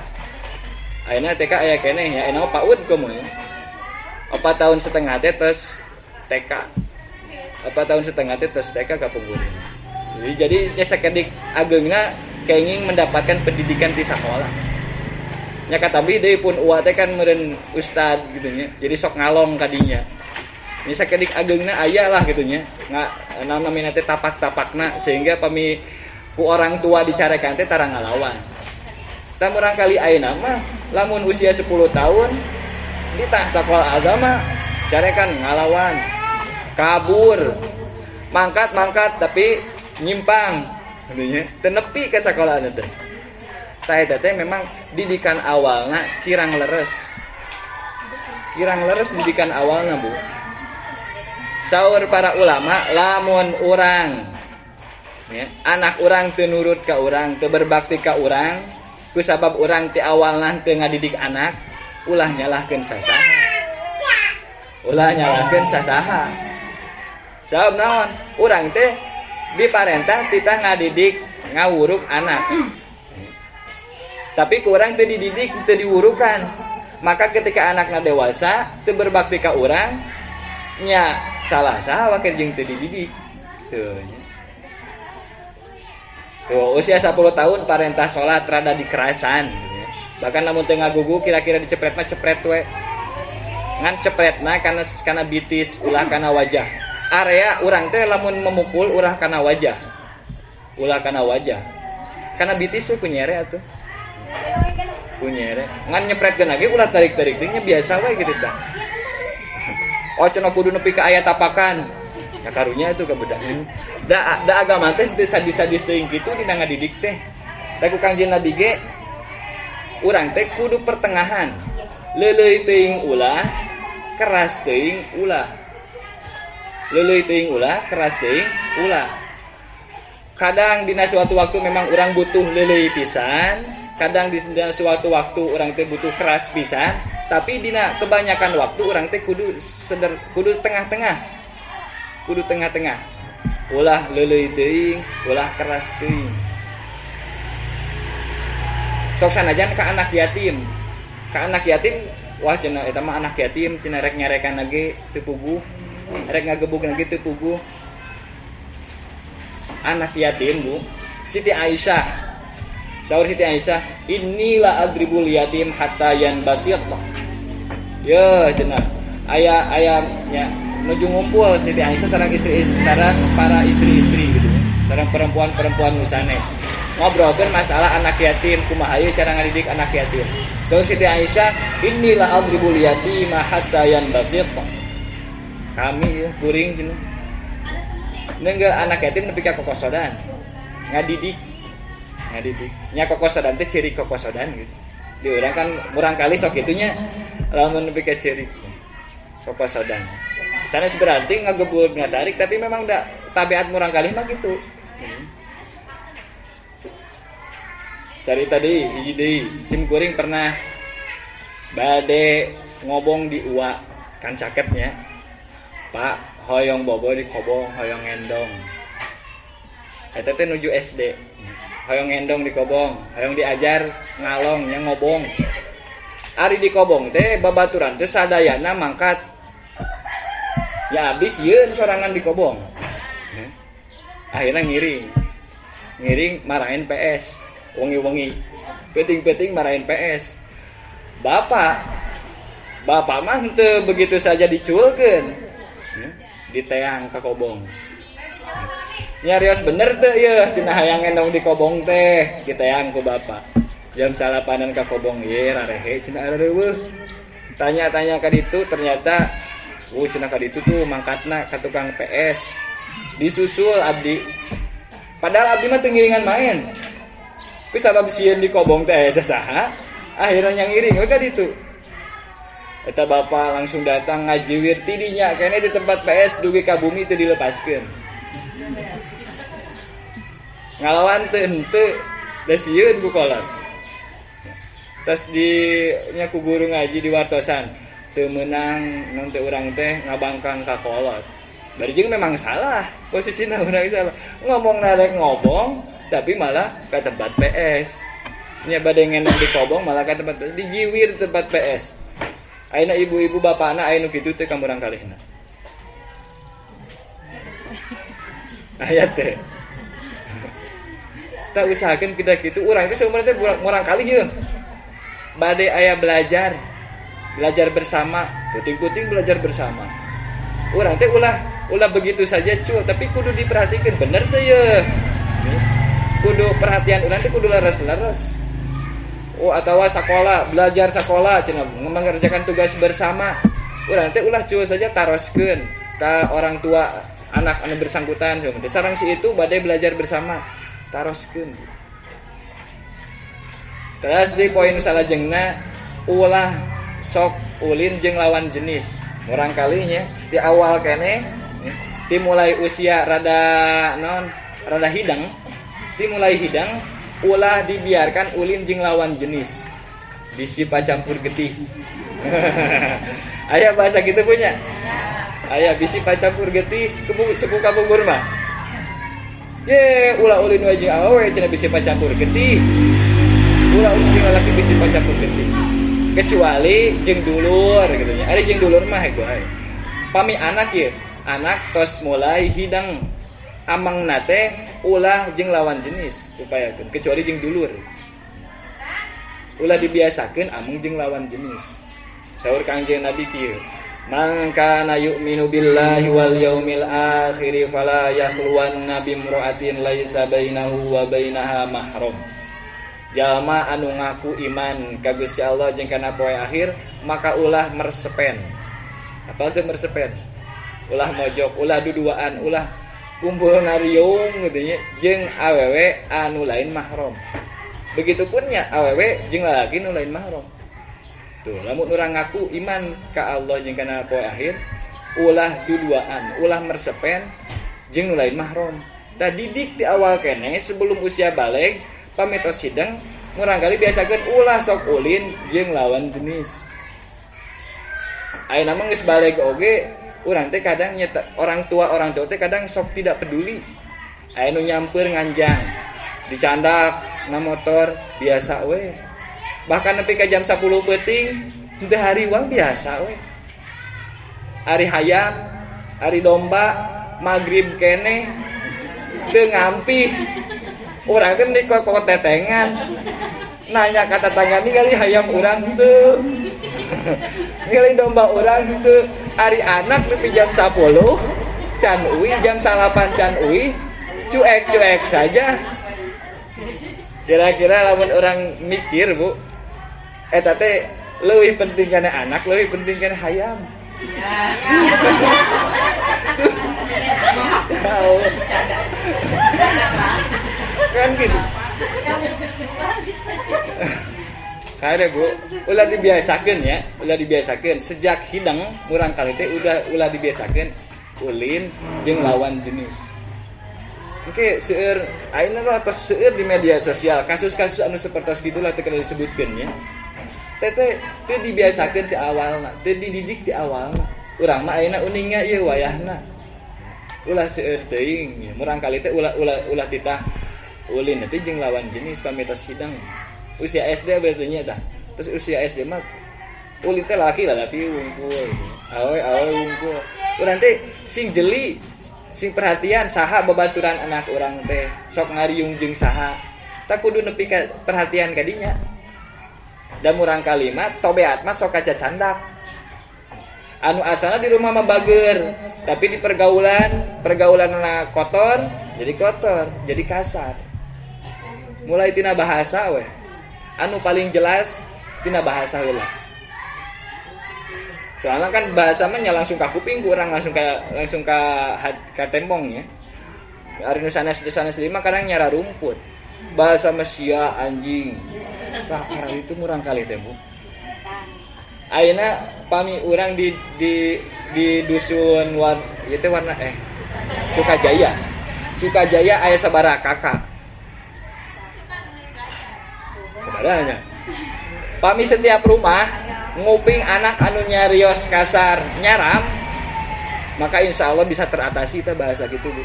Ayeuna TK aya keneh ya, ayeuna PAUD komo ya. 4 tahun setengah teh terus TK. 4 tahun setengah teh tos TK kapungkur. Jadi nya sakedik ageungna kenging mendapatkan pendidikan di sakola. Nya katabi deui pun uwa teh kan meureun ustad gitu nya. Jadi sok ngalong kadinya. Nya sakedik ageungna aya lah gitu nya. Naon namina teh tapak-tapakna sehingga pami ku orang tua dicarekan teh tara ngalawan. Tah murangkali ayeuna mah lamun usia 10 tahun ditah sakola agama carekan ngalawan, kabur, mangkat-mangkat tapi nyimpang gitu nya. Teu nepi ka sakolaan teh. Tah eta teh memang didikan awalna kirang leres. Kirang leres didikan awalna, Bu. Saur para ulama lamun urang ya, anak urang teu nurut ka urang, teu berbakti ka urang, ku sabab urang ti awalna teu ngadidik anak, ulah nyalahkeun sasaha. Ulah nyalahkeun sasaha. Sabab naon? Urang teh diparentah titah ngadidik, ngawuruk anak. Tapi ku urang teu dididik, teu diwurukan. Maka ketika anakna dewasa teu berbakti ka urang, nya salah saha wakil jeung teu dididik. Tuh. Tuh, usia 10 tahun parentah salat rada dikerasan gitu ya. Bahkan lamun teu ngagugu kira-kira dicepret mah cepret we. Ngan cepretna kana bitis ulah kana wajah. Area urang teh lamun memukul ulah kana wajah. Ulah kana wajah. Kana bitis we ku nyere atuh. Ku nyere. Ngan nyepretkeun lagi ulah tarik-tarik teh nya biasa we gitu tah. Oh cenah kudu nepi ka aya tapakan. Ya karunya itu kabedaan. Da agama teh teu sadis-sadis teuing kitu dina ngadidik teh. Teh ku Kangjeng Nabi ge urang teh kudu pertengahan. Leuleuy teuing ulah, keras teuing ulah. Leuleuy teuing ulah, keras teuing ulah. Kadang dina suatu waktu memang urang butuh leuleuy pisan, kadang dina suatu waktu urang teh butuh keras pisan, tapi dina kebanyakan waktu urang teh kudu kudu tengah-tengah. Kudu tengah-tengah. Ulah leuleuy teuing, ulah keras teuing. Sok sanajan ka anak yatim. Ka anak yatim, wah cenah eta mah anak yatim cenah rek nyarekan lagi teu puguh, rek ngagebug lagi teu puguh. Anak yatim, Bu. Siti Aisyah. Saur Siti Aisyah, "Inilah adribul yatim hatta yanbasit." Ye cenah. Aya aya nya nuju ngumpul Siti Aisyah sareng istri sareng para istri-istri gitu. Sareng perempuan-perempuan nusanes. Ngobrolkeun masalah anak yatim, kumaha ieu cara ngadidik anak yatim. Saur Siti Aisyah, "Inilah adribul yatima hatta yanbasit." Kami ya kuring cenah. Nenggel anak yatim nepi ka kokosodan. Ngadidik. Ngadidik. Nya kokosodan teh ciri kokosodan gitu. Di urang kan murang kali sok kitunya lamun nepi ka ciri kokosodan. Sanes berarti ngagebul ngatarik tapi memang da tabiat murang kali mah gitu. Cari tadi hiji deui sim kuring pernah bade ngobong di uwa kan cakepnya. Pak hoyong bobo di kobong hoyong ngendong. Eta teh nuju SD. Hoyong ngendong di kobong, hoyong diajar ngalong nya ngobong. Ari di kobong teh babaturan teh sadayana mangkat. Ya abis yeun sorangan di kobong. Akhirnya ngiring. Ngiring marahin PS. Wengi-wengi. Peting-peting marahin PS. Bapak mah henteu begitu saja diculkeun. Diteang ka kobong. Nyarios bener teu yeuh cenah hayang ngendong di kobong teh, diteang ku bapak. Jam salapanan ka kobong ye rarehe cenah areueuh. Tanya-tanya ka ditu ternyata cenah ka ditu tuh mangkatna ka tukang PS. Disusul abdi. Padahal abdi mah teu ngiringan main. Ku sabab sieun di kobong teh aya sasaha, akhirnya ngiring we ka ditu. Eta bapak langsung datang ngajiwir tidinya kene di tempat PS dugi ka bumi teu dilepaskeun. Ngalawan teu henteu da sieun ku kolot. Terus di nya ku guru ngaji di wartosan teu meunang naon teh urang teh ngabangkang ka kolot. Bari jeung memang salah, posisina urang salah. Ngomong narek ngobong tapi malah ka tempat PS. Nya bade ngendong di kobong malah ka tempat PS, dijiwir tempat PS. Ayeuna ibu-ibu bapakna aya nu kitu teh ka murang kalihna. Aya teh. Tak usahakeun kedah kitu urang teh saumur teh murang kali ieu. Bade aya belajar. Belajar bersama, puting-puting belajar bersama. Urang teh ulah begitu saja cul, tapi kudu diperhatikan bener teh ye. Kudu perhatian urang teh kudu leres-leres. Oh atawa sakola, belajar sakola cenah mengerjakan tugas bersama. Urang teh ulah cul saja taroskeun ka orang tua anak anu bersangkutan teh sareng si itu bade belajar bersama, taroskeun. Terus di poin salajengna ulah sok ulin jeung lawan jenis. Murang kalinya di awal keneh ti mulai usia rada non rada hidang, ti mulai hidang ulah dibiarkan ulin jeung lawan jenis. Bisi pacampur getih. Aya bahasa gitu punya. Aya bisi pacampur getih suku kapungkur mah. Ye, ulah ulin we jeung awewe cenah bisi pacampur getih. Ulah ulin jeung lalaki bisi pacampur getih. Kecuali jeung dulur gitu nya. Ari jeung dulur mah heuh ae. Pami anak ye, anak tos mulai hidang amangna teh ulah jeung lawan jenis upayakeun kecuali jeung dulur. Ulah dibiasakeun ameng jeung lawan jenis. Saur Kangjeng Nabi kieu, "Man kana yu'minu billahi wal yaumil akhir fala yakhluwanna bimra'atin laisa bainahu wa bainaha mahram." Jalma anu ngaku iman ka Gusti Allah jeung kana poe akhir, maka ulah mersepen. Apa teh mersepen? Ulah mojok, ulah duduaan, ulah kumpul ngariung gitu nya jeung awewe anu lain mahram. Begitupun nya awewe jeung lalaki nu lain mahram. Tuh, lamun urang ngaku iman ka Allah jeung kana poe akhir, ulah duduaan, ulah mersepen jeung nu lain mahram. Tah didik di awal keneh sebelum usia baleg, pamitos hidang murang kali biasakeun ulah sok ulin jeung lawan jenis. Ayeuna mah geus baleg oge urang teh kadang nyeta, orang tua teh kadang sok tidak peduli. Aya nu nyamper nganjang, dicandak na motor biasa we. Bahkan nepi ka jam 10 peuting teu hariwang biasa we. Ari hayam, ari domba, magrib keneh teu ngampih. Urang teh meni kok tetengan. Nanya ka tetangga ningali hayam urang teu. Ningali domba urang teu. Ari anak nepi jam 10 can uwi, jam 8 can uwi, cuek-cuek saja. Kira-kira lamun orang mikir, Bu, eta teh leuwih penting kana anak, leuwih penting kana hayam. Ya. Kan gitu. Kare Bu, ulah dibiasakeun ya, ulah dibiasakeun sejak hidang murang kali teh udah ulah dibiasakeun ulin jeung lawan jenis. Oke, seueur ayeuna mah tos seueur di media sosial kasus-kasus anu sapertos gitulah teu kena disebutkeun nya. Teh teu dibiasakeun ti awalna, teu dididik ti awalna. Urang mah ayeuna uninga ieu wayahna. Ulah seueur teuing, murang kali teh ulah ulah ulah titah ulin teh jeung lawan jenis pamitos hidang. Usia SD berarti nya tah. Terus usia SD mah ulin teh laki lalaki wungkul, awe awe wungkul. Urang teh sing jeli, sing perhatian saha babaturan anak urang teh, sok ngariung jeung saha. Tak kudu nepi ka perhatian ka dinya. Da murang kali mah tobeat mah sok kacacandak. Anu asalna di rumah mah bager, tapi di pergaulan, pergaulanna kotor, jadi kasar. Mulai tina bahasa weh. Anu paling jelas tina bahasa heula. Soalnya kan bahasa mah nya langsung ka kuping ku urang, langsung ka tembong ya. Ari nu sanes lima kadang nyara rumput. Bahasa mesia anjing. Tah karena itu murang kali teh, Bu. Ayeuna pami urang di dusun war ieu teh warna Sukajaya. Sukajaya aya sabaraha kakak. Sabaranya. Pami setiap rumah nguping anak anu nyarios kasar nyaram, maka insya Allah bisa teratasi teh bahasa gitu, Bu.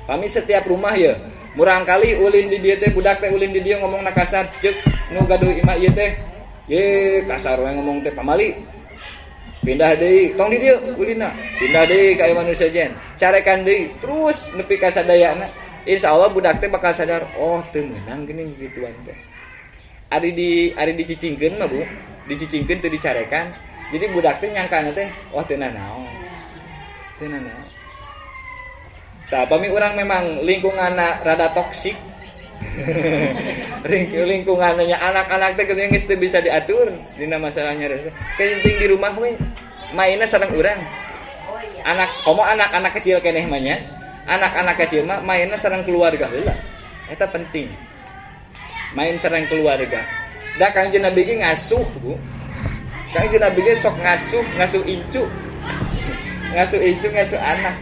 Pami setiap rumah ya, murang kali ulin di dieu teh budak teh ulin di dieu ngomongna kasar, ceuk nu gaduh imah ieu teh, ye kasar we ngomong teh pamali. Pindah deui, tong di dieu ulina. Pindah deui ka imah nu sejen. Carekan deui, terus nepi ka sadayana. Insyaallah budak teh bakal sadar, oh teu meunang geuning gituan teh. Ari dicicingkeun mah Bu, dicicingkeun teu dicarekan. Jadi budak teh nyangkana teh, oh teu nanaon. Teu nanaon. Tah pami urang memang lingkunganna rada toksik. Lingkungannya anak-anak teh geuning geus teu bisa diatur dina masalahnya teh. Penting di rumah we mainna sareng urang. Anak komo anak-anak kecil keneh mah nya. Anak-anak kecil mah mainna sareng keluarga heula. Eta penting. Main sareng keluarga. Da Kangjeng Nabi ge ngasuh, Bu. Kangjeng Nabi ge sok ngasuh, ngasuh incu. Ngasuh incu, ngasuh anak.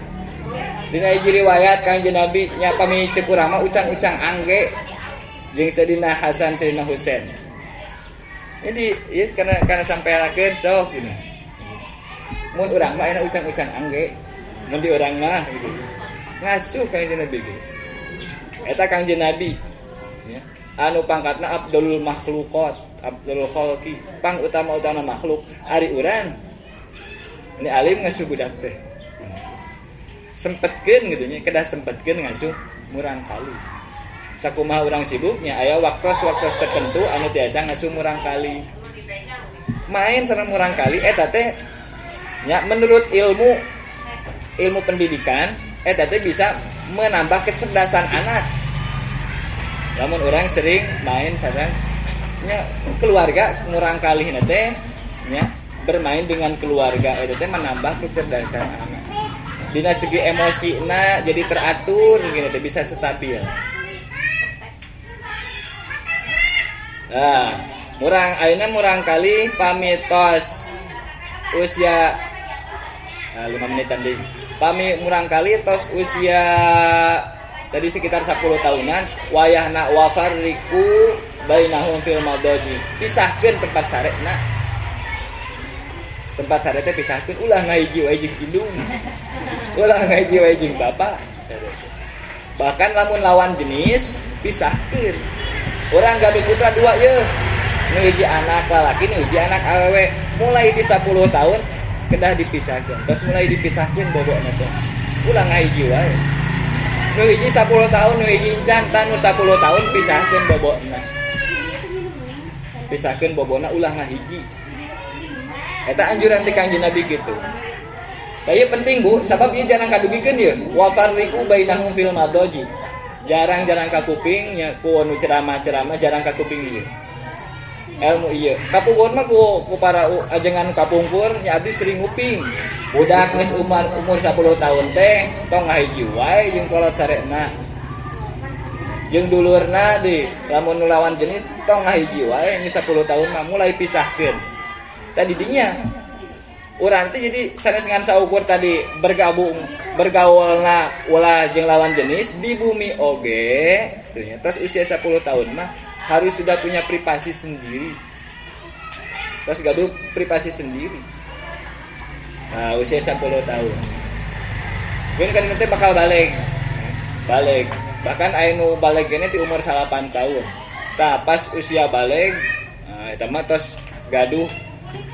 Dina hiji riwayat Kangjeng Nabi nya pami ceuk urang mah ucang-ucang angge jeung Sayyidina Hasan, Sayyidina Husain. Jadi ieu kana sampeanakeun sok gini. Mun urang mah enak ucang-ucang angge, mun di urang mah gitu. Ngasuh Kangjeng Nabi ge. Eta Kangjeng Nabi nya anu pangkatna abdulul makhluqat, abdulul khalqi, pang utama-utama makhluk ari urang. Ini alim ngasuh budak teh. Sempetkeun gitu nya, kedah sempetkeun ngasuh murang kali. Sakumaha urang sibuknya aya waktos-waktos tertentu anu tiasa ngasuh murang kali. Main sareng murang kali eta teh nya menurut ilmu ilmu pendidikan eta teh bisa menambah kecerdasan anak. Lamun orang sering main sareng nya keluarga murang kali teh nya bermain dengan keluarga eta teh menambah kecerdasan anak. Dina segi emosina jadi teratur gini teh bisa stabil. Nah, murang ayeuna murang kali pamitos usia 5 menitan deui. Pami murang kali tos usia tadi sekitar 10 tahunan wayahna wafarriqu bainahum fil madaji. Pisahkeun tempat sarena. Tempat sare teh pisahkeun ulah ngahiji wae jeung indung. Ulah ngahiji wae jeung bapak sare teh. Bahkan lamun lawan jenis pisahkeun. Urang gaduh putra dua yeuh. Nu hiji anak lalaki, nu hiji anak awewe. Mulai di 10 tahun kedah dipisahkeun. Terus mulai dipisahkeun bobokna teh. Ulah ngahiji wae. Nu hiji 10 tahun, nu hiji encan, tah nu 10 tahun pisahkeun bobokna. Pisahkeun bobokna ulah ngahiji. Eta anjuran ti Kangjeng Nabi kitu. Tah ieu penting Bu, sabab ieu jarang kadugikeun ieu. Wa farriqu bainahum fil madaji. Jarang-jarang kakuping nya ku nu ceramah-ceramah jarang kakuping ieu. Ilmu ieu. Kapugon mah ku para ajengan kapungkur nya abdi sering nguping. Budak geus umur 10 tahun teh tong ngahiji wae jeung kolot sarena. Jeung dulurna deui, lamun nu lawan jenis tong ngahiji wae geus 10 tahun mah mulai pisahkeun. Tadi dinya urang teh jadi sanes ngan saukur tadi bergabung bergaulna ulah jeung lawan jenis di bumi oge tuh nya tos usia 10 tahun mah harus sudah punya privasi sendiri. Tos gaduh privasi sendiri. Nah, usia 10 tahun. Keun kan teh bakal balik. Balik. Bahkan aya nu balik gene ti umur 8 tahun. Tah pas usia balik, nah eta mah tos gaduh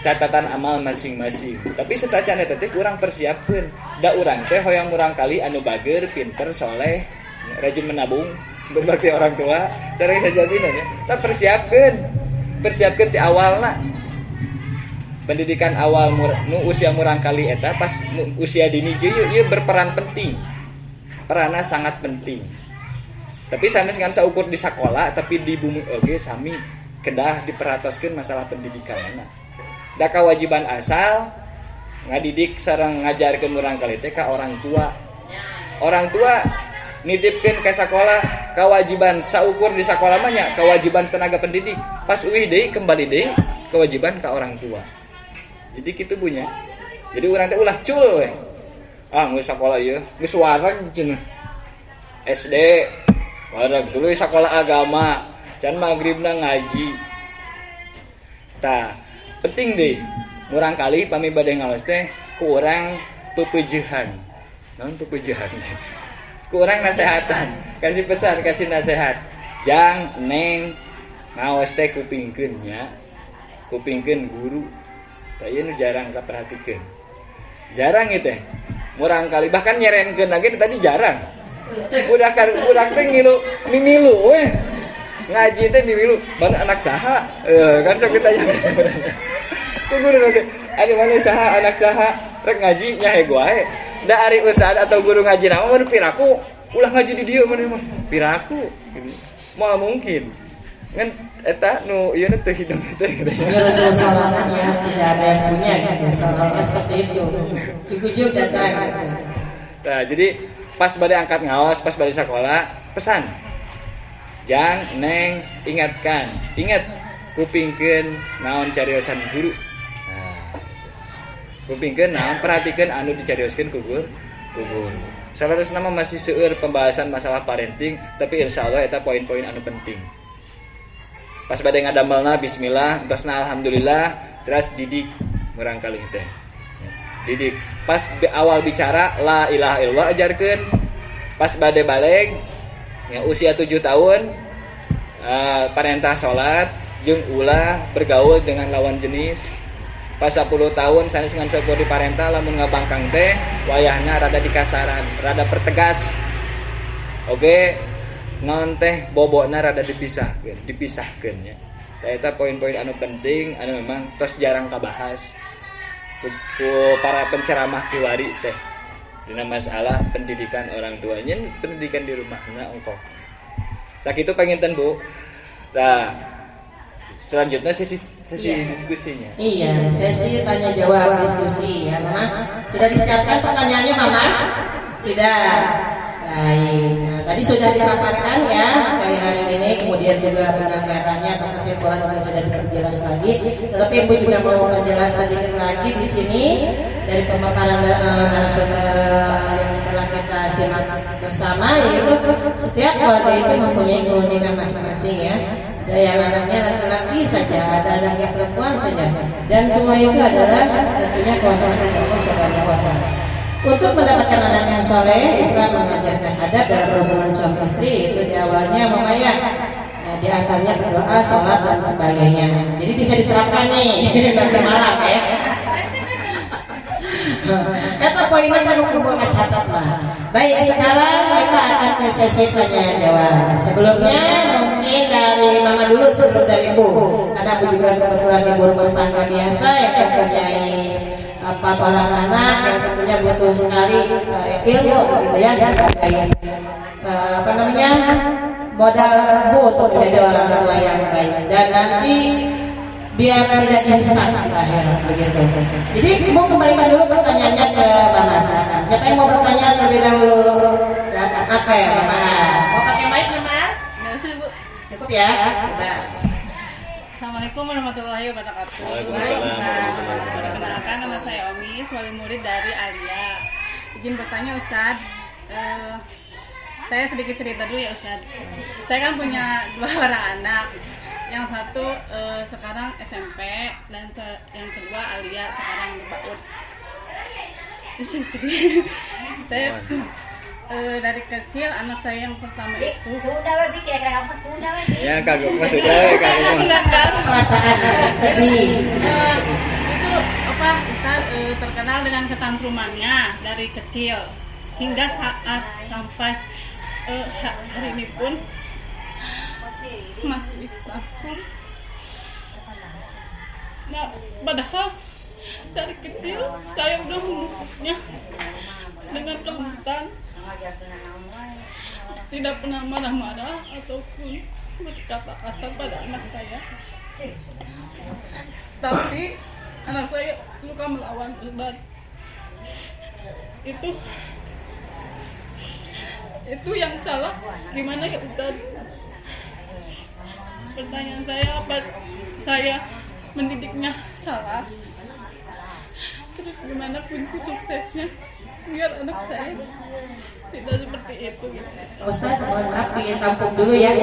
catatan amal masing-masing. Tapi setacan eta teh kurang persiapkeun. Da urang teh hoyong murang kali anu bager, pinter, soleh, rajin menabung, berbakti orang tua, sareng sajabina nya. Tah persiapkeun. Persiapkeun ti awalna. Pendidikan awal nu usia murang kali eta pas usia dini ge ieu berperan penting. Peranna sangat penting. Tapi sanes ngan saukur di sakola tapi di bumi oge sami kedah diperhatoskeun masalah pendidikanna. Da kewajiban asal ngadidik sareng ngajarkeun murang kali teh ka orang tua. Orang tua nitipkeun ka sakola kewajiban saukur di sakola mah nya kewajiban tenaga pendidik. Pas uih deui kembali deui kewajiban ka orang tua. Jadi kitu punya. Jadi urang teh ulah cul we. Ah geus sakola ieu, geus wareg cenah. SD wareg tuluy sakola agama, can magribna ngaji. Tah penting deh, murang kali pami bade ngaos teh ku urang pepeujehan. Naon pepeujehan? Ku urang nasehatan, kasih pesan, kasih nasehat. Jang neng ngaos teh kupingkeun nya. Kupingkeun guru. Tah ieu nu jarang kaperhatikeun. Jarang ieu teh. Murang kali bahkan nyerenkeun lagi tadi jarang. Budak budak teh ngilu mimilu we. Ngaji teh mimilu, mana anak saha? Kan sok ditanya. Ku guru nanti, ari mana saha anak saha rek ngaji nya hego wae. Da ari ustad atau guru ngaji nama mun piraku ulah ngaji di dieu mun mah. Piraku. Moal mungkin. Ngan eta nu ieu teh hidung teh. Guru sawangan ya tidak ada yang punya gitu. Seolah-olah seperti itu. Cukup datang gitu. Nah, jadi pas bade angkat ngaos, pas bade sekolah, pesan. Jang, neng, ingatkan. Ingat kupingkeun naon cariosan guru. Nah, kupingkeun naon perhatikeun anu dicarioskeun ku guru. Saleresna mah masih seueur pembahasan masalah parenting, tapi insyaallah eta poin-poin anu penting. Pas bade ngadamelna bismillah, entosna alhamdulillah, terus didik murang kali teh. Didik. Pas awal bicara la ilaha illallah ajarkeun. Pas bade baleg ya, usia 7 tahun parentah salat jeung ulah bergaul dengan lawan jenis. Pas 10 tahun sanes ngan syukur diparentah lamun ngabangkang teh wayahna rada dikasaran, rada pertegas. Oke, non teh bobokna rada dipisahkeun, dipisahkeun nya. Eta poin-poin anu penting anu memang tos jarang kabahas ku para penceramah kiwari teh. Dina masalah pendidikan orang tuanya, pendidikan di rumahna ongkoh. Sakitu panginten Bu. Nah, selanjutnya sesi iya, diskusinya. Iya, sesi tanya jawab diskusi ya, Mama. Sudah disiapkan pertanyaannya, Mama? Sudah. Baik. Nah, tadi sudah dipaparkan ya materi hari ini, kemudian juga benang merahnya atau kesimpulan juga sudah diperjelas lagi. Tetapi Ibu juga mau perjelas sedikit lagi di sini dari pemaparan narasumber yang telah kita simak bersama, yaitu setiap keluarga itu mempunyai keunikan masing-masing ya. Ada yang anaknya laki-laki saja, ada anaknya perempuan saja, dan semua itu adalah tentunya kewenangan dari Allah Subhanahu wa Ta'ala. Untuk mendapatkan anak yang soleh, Islam mengajarkan adab dalam hubungan suami istri, itu di awalnya Mama ya. Nah, di antaranya berdoa, sholat dan sebagainya. Jadi bisa diterapkan nih nanti malam ya. Kata poinnya kan kumpul catat lah. Baik, sekarang kita akan ke sesi tanya jawab. Sebelumnya mungkin dari Mama dulu sebelum dari Ibu, karena Ibu juga kebetulan ibu rumah tangga biasa yang mempunyai 4 orang anak yang tentunya butuh sekali ilmu gitu ya, sebagai modal Bu untuk menjadi orang tua yang baik dan nanti biar tidak dihisab di akhirat begitu. Jadi Bu kembalikan dulu pertanyaannya ke Mama, silakan. Siapa yang mau bertanya terlebih dahulu? Silakan. Apa ya Mama? Mau pakai mic Mama? Enggak usah Bu. Cukup ya. Udah. Assalamualaikum warahmatullahi wabarakatuh. Waalaikumsalam warahmatullahi wabarakatuh. Perkenalkan, nama saya Omi, wali murid dari Alia. Izin bertanya Ustadz, saya sedikit cerita dulu ya Ustadz. Saya kan punya 2 orang anak. Yang satu sekarang SMP dan yang kedua Alia sekarang di PAUD. Saya dari kecil anak saya yang pertama itu sudah lebih kira-kira apa sudah lagi ya kagok mah sudah ya kagok perasaan sedih itu apa kita terkenal dengan ketantrumannya dari kecil hingga saat sampai hari ini pun masih tantrum. Nah, padahal dari kecil saya udah memupuknya dengan kelembutan, tidak pernah marah-marah ataupun berkata kasar pada anak saya. Tapi anak saya suka melawan Ustaz. Itu yang salah gimana ya Ustaz? Pertanyaan saya, apa saya mendidiknya salah? Terus gimana kunci suksesnya biar anak saya tidak seperti itu? Ustaz, mohon maaf ditampung dulu ya,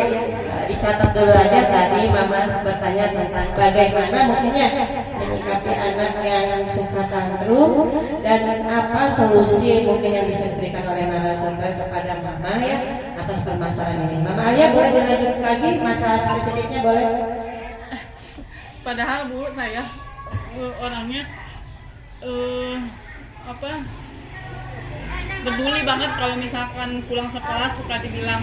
dicatat dulu aja. Tadi Mama bertanya tentang bagaimana mungkinnya menyikapi anak yang suka tantrum dan apa solusi mungkin yang bisa diberikan oleh narasumber kepada Mama ya atas permasalahan ini. Mama Alia boleh dilanjut lagi masalah spesifiknya boleh? Padahal Bu, saya orangnya apa peduli banget kalau misalkan pulang sekolah suka dibilang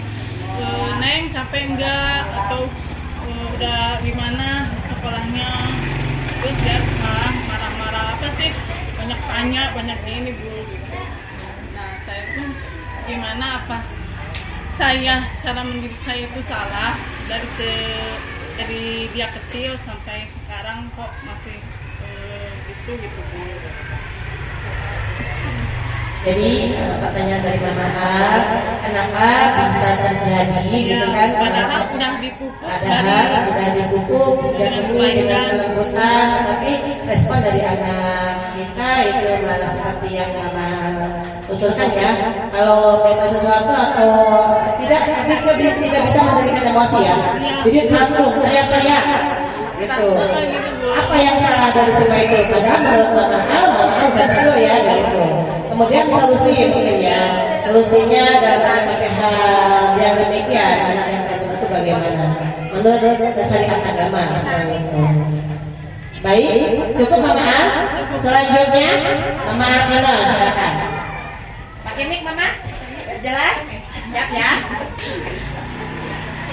Neng capek enggak atau udah gimana sekolahnya, terus dia malah marah-marah apa sih, banyak tanya banyak gini Bu gitu. Nah saya tuh gimana, apa saya cara mendidik saya itu salah dari dia kecil sampai sekarang kok masih gitu gitu Bu. Jadi pertanyaan dari Mama Al, kenapa bisa terjadi ya, gitu kan? Padahal sudah dipupuk, padahal sudah dipupuk, sudah penuh dengan kelembutan, tetapi respon dari anak kita itu malah seperti yang Mama Al tuturkan ya. Kalau minta sesuatu atau tidak bisa memberikan emosi ya. Jadi tantrum, teriak-teriak gitu. Apa yang salah dari semua itu? Padahal menurut Mama Al udah betul ya gitu. Kemudian solusi mungkin ya, solusinya dalam menyikapi hal yang demikian, anak yang tantrum itu bagaimana? Menurut syariat agama seperti itu. Baik, cukup Mama Al. Selanjutnya Mama Armina, silakan. Pakai mic Mama, jelas? Siap ya?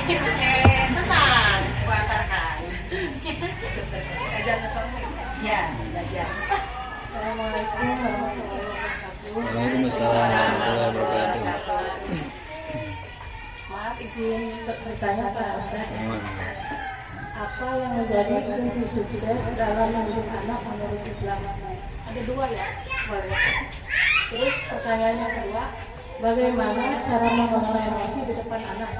Oke, tenang, gua antarkan. Ya, belajar. Assalamualaikum warahmatullahi wabarakatuh. Waalaikumsalam warahmatullahi wabarakatuh. Maaf izin bertanya Pak Ustaz. Apa yang menjadi kunci sukses dalam mendidik anak menurut Islam? Ada dua ya, boleh. Terus pertanyaan yang kedua, bagaimana cara mengelola emosi di depan anak?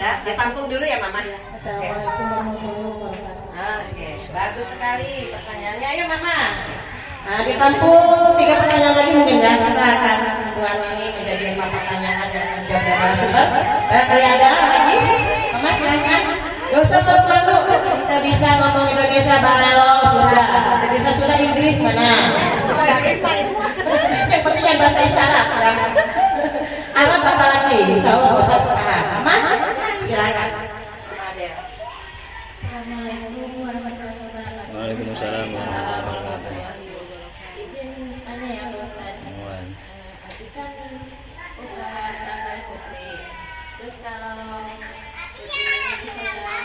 Ya, ditampung dulu ya Mama. Assalamualaikum warahmatullahi wabarakatuh. Oke, bagus sekali pertanyaannya. Ayo Mama. Nah, ditampung 3 pertanyaan lagi mungkin ya. Kita akan buat ini menjadi 5 pertanyaan yang akan dijawab oleh narasumber. Barangkali ada lagi, Mama silakan. Gak usah malu-malu. Kita bisa ngomong Indonesia balelo sudah. Kita bisa sudah Inggris mana? Yang penting yang bahasa isyarat ya. Arab apalagi? Insya Allah Ustaz paham. Mama silakan. Assalamualaikum warahmatullahi wabarakatuh. Waalaikumsalam warahmatullahi wabarakatuh. Izin tanya ya Pak Ustaz. Tadi kan udah tanggal putri. Terus kalau putrinya misalnya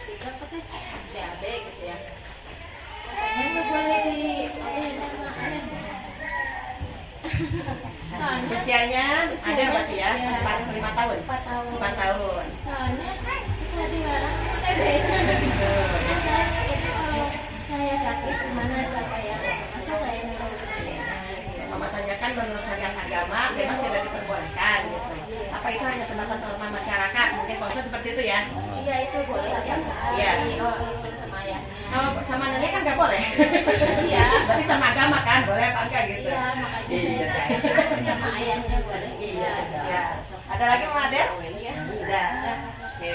tidak pakai BAB gitu ya. Katanya nggak boleh di sama ayah. Usianya ada berarti ya, 4-5 tahun. 4 tahun. 4 tahun. Soalnya suka dilarang pakai BAB. Nah, saya itu kalau saya sakit gimana siapa ya? Masa saya nyuruh ayahnya? Mama tanyakan menurut syariat agama memang tidak diperbolehkan gitu. Apa itu hanya sebatas norma masyarakat? Mungkin Pak Ustaz seperti itu ya? Iya itu boleh ya. Iya. Sama ayahnya. Kalau sama nenek kan nggak boleh. Iya. Berarti sama agama kan boleh apa enggak gitu? Iya makanya saya sama ayahnya boleh. Iya. Ya. Ada lagi mau Adel? Iya. Udah. Oke.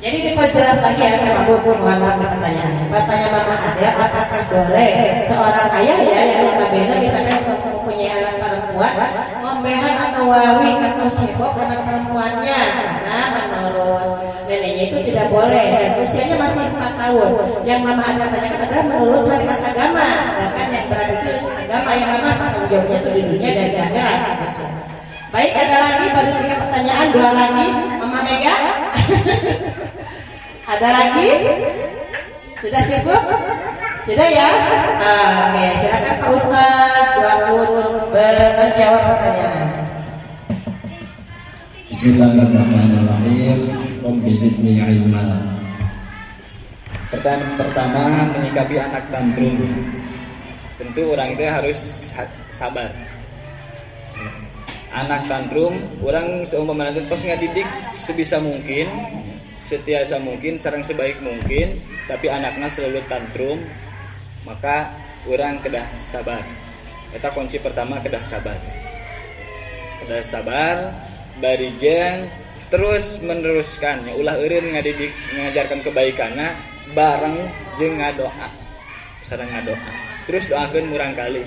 Jadi diperjelas lagi ya sama Bu, mohon maaf pertanyaan. Pertanyaan Mama Adel, apakah boleh seorang ayah ya yang notabene misalkan mempunyai anak perempuan ngombehan atau wawi atau cebok anak perempuannya karena menurut neneknya itu tidak boleh dan usianya masih 4 tahun. Yang Mama Adel tanyakan adalah menurut syariat agama, bahkan yang berat itu agama yang Mama tanggung jawabnya itu di dunia dan di akhirat. Gitu. Baik, ada lagi baru 3 pertanyaan, 2 lagi Mama Mega. Ada lagi? Sudah cukup? Sudah ya? Oke, silakan Pak Ustaz waktu untuk menjawab pertanyaan. Bismillahirrahmanirrahim. Rabbi zidni ilma. Pertanyaan pertama, menyikapi anak tantrum. Tentu orang itu harus sabar. Anak tantrum, orang seumpama nanti terus ngadidik sebisa mungkin, setiasa mungkin, sareng sebaik mungkin, tapi anaknya selalu tantrum, maka orang kedah sabar. Eta kunci pertama, kedah sabar. Kedah sabar, bari jeung terus meneruskan, ya, ulah eureun ngadidik ngajarkan kebaikanna bareng jeung ngadoa. Sareng ngadoa. Terus doakeun murang kali.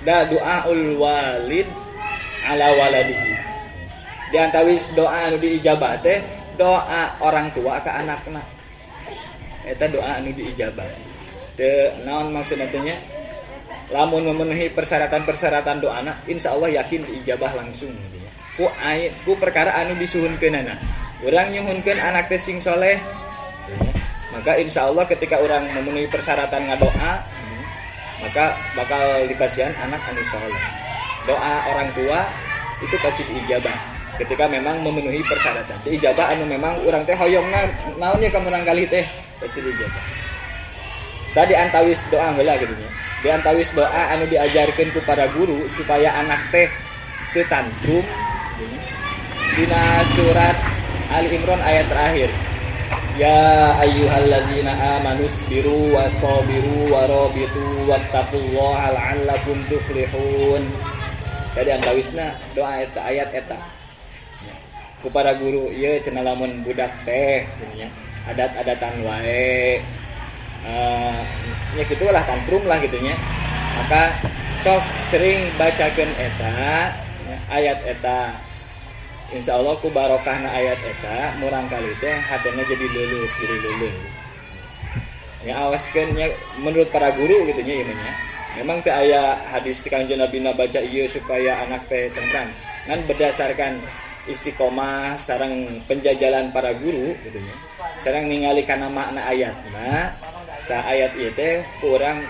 Da doaul walid ala waladihi. Di antawis doa anu diijabah teh doa orang tua ke anakna. Eta doa anu diijabah. Teu naon maksudna teh nya? Lamun memenuhi persyaratan-persyaratan doana, insya Allah yakin diijabah langsung gitu nya. Ku perkara anu disuhunkeunana. Urang nyuhunkeun anak teh sing soleh, maka insya Allah ketika orang memenuhi persyaratan ngadoa, maka bakal dipasihan anak anu soleh. Doa orang tua itu pasti diijabah ketika memang memenuhi persyaratan. Diijabah anu memang urang teh hoyongna naon nya ka murangkalih teh pasti diijabah. Tadi antawis doa heula kitu nya. Di antawis doa anu diajarkeun ku para guru supaya anak teh teu tantrum. Dina surat Ali Imran ayat terakhir. Ya ayyuhalladzina amanusbiru wasabiru warabitu wattaqullaha la'allakum tuflihun. Tadi antawisna doa eta ayat eta. Ku para guru ieu cenah lamun budak teh cenah adat-adatan wae. Ya gitulah tantrum lah gitu nya. Maka sok sering bacakeun eta ayat eta. Insya Allah ku barokahna ayat eta murangkali teh hatena jadi lulus, jadi lulus. Ya awaskeun nya menurut para guru gitu nya ieu nya. Memang teu aya hadis ti Kangjeng Nabi na baca ieu supaya anak teh tentram. Ngan berdasarkan istiqomah sareng penjajalan para guru gitu nya. Sareng ningali kana makna ayatna, tah ayat ieu teh ku urang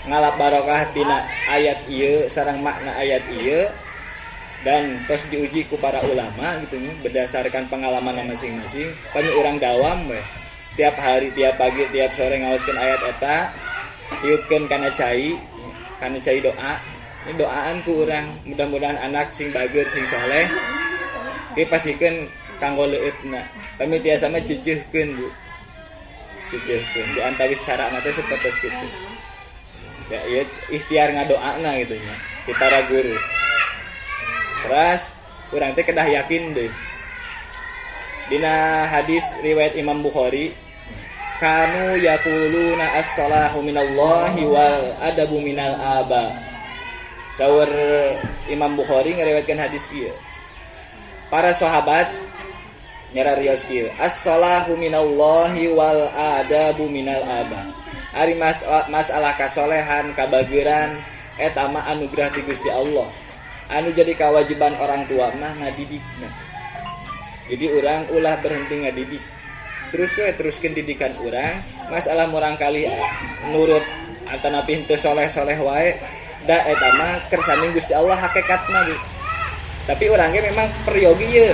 ngalap barokah tina ayat ieu sareng makna ayat ieu dan terus diuji ku para ulama gitu nya berdasarkan pengalaman masing-masing. Pami urang dawam we tiap hari, tiap pagi, tiap sore ngaoskeun ayat eta, tiupkeun kana cai doa. Ini doaan ku urang mudah-mudahan anak sing bager sing soleh ki pasikeun kanggo leueutna. Pami tiasa mah cucuhkeun Bu. Cucuhkeun di antawis carana teh sapertos kitu. Ya ieu ikhtiar ngadoana gitu nya ti para guru. Terus urang teh kedah yakin deh. Dina hadis riwayat Imam Bukhari, kanu yaquluna as-salahu minallahi wal adabu minal aba. Saur Imam Bukhari ngariwayatkeun hadis ieu. Para sahabat nyararios kieu, as-salahu minallahi wal adabu minal aba. Ari masalah kasolehan, kabageran eta mah anugerah ti Gusti Allah. Anu jadi kewajiban orang tua mah ngadidikna. Jadi urang ulah berhenti ngadidik. Terus we teruskeun didikan urang, masalah murangkali nurut atanapi henteu soleh-soleh wae, da eta mah kersaning Gusti Allah hakikatna Bu. Tapi urang ge memang peryogi ye.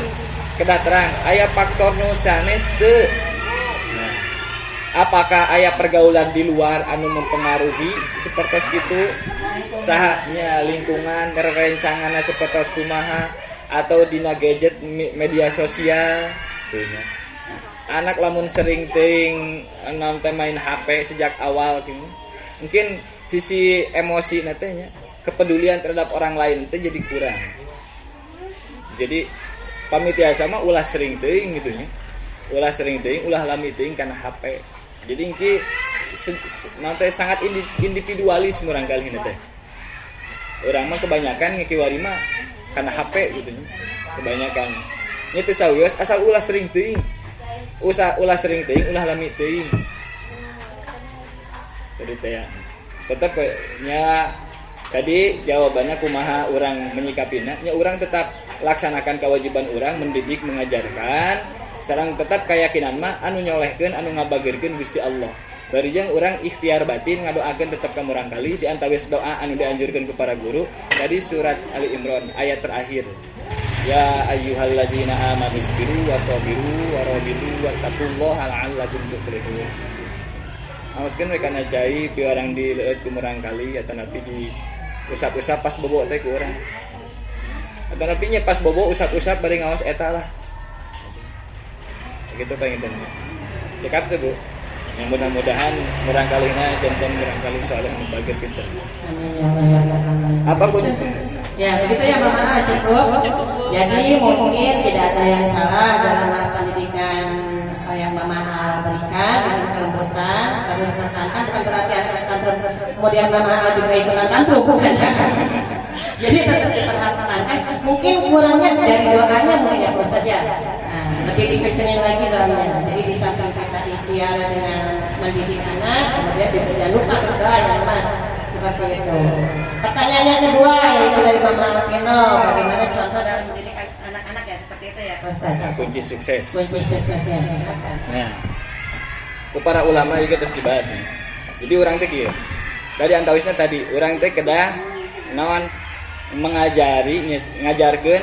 Kedah terang aya faktor nu sanes teu. Nah, apakah aya pergaulan di luar anu mempengaruhi seperti kitu? Sahanya lingkungan rerencanganna seperti kumaha atau dina gadget media sosial tuh nya. Anak lamun sering teuing nonton main HP sejak awal gitu. Mungkin sisi emosi na teh nya, kepedulian terhadap orang lain teh jadi kurang. Jadi pami tiasa mah ulah sering teuing gitu nya. Ulah sering teuing, ulah lami teuing kana HP. Jadi engki nanti sangat individualis murangkali teh. Urang mah kebanyakan ngekiwari mah kana HP gitu nya. Kebanyakan. Nya teu sawios asal ulah sering teuing. Ulah sering teuing, ulah lami teuing. Tadi teh ya. Tetep nya tadi jawabannya kumaha urang menyikapina, nya urang tetap laksanakan kewajiban urang mendidik, mengajarkan. Sareng tetap keyakinan mah anu nyolehkeun, anu ngabageurkeun Gusti Allah. Bari jeung urang ikhtiar batin ngadoakeun tetep ka murangkali di antawis doa anu dianjurkeun ku para guru tadi surat Ali Imran ayat terakhir. Ya ayyuhalladzina amanu isbiru wasabiru warabitu wattaqullaha la'allakum tuflihun. Aoskeun we kana cai piwarang di leueut ku murangkali atanapi di usap-usap pas bobo teh ku urang. Atanapi nya pas bobo usap-usap bari ngaos eta lah. Gitu pengen cekap tuh Bu. Yang mudah-mudahan murangkalihna janten murangkalih soleh anu bager pinter. Amin ya Allah ya Rabbal. Apa kunci? Ya begitu ya Mama, cukup. Jadi mungkin tidak ada yang salah dalam hal pendidikan yang Mama Al berikan dengan kelembutan, terus menekankan, bukan berarti harus tantrum. Kemudian Mama Al juga ikutan tantrum, bukan ya? Jadi tetap diperhatikan. Mungkin kurangnya dari doanya mungkin ya Pak Ustaz ya. Nah, Lebih dikencengin lagi doanya. Jadi di samping kita ikhtiar dengan mendidik anak, kemudian juga jangan lupa berdoa ya Mama. Seperti itu. Pertanyaan yang kedua yaitu dari Mama Alvino, bagaimana contoh dalam mendidik anak-anak ya, seperti itu ya Pak Ustaz. Nah, kunci sukses. Kunci suksesnya. Nah, ku para ulama juga terus dibahas nih. Jadi urang teh kieu. Dari antawisna tadi, urang teh kedah naon mengajari ngajarkeun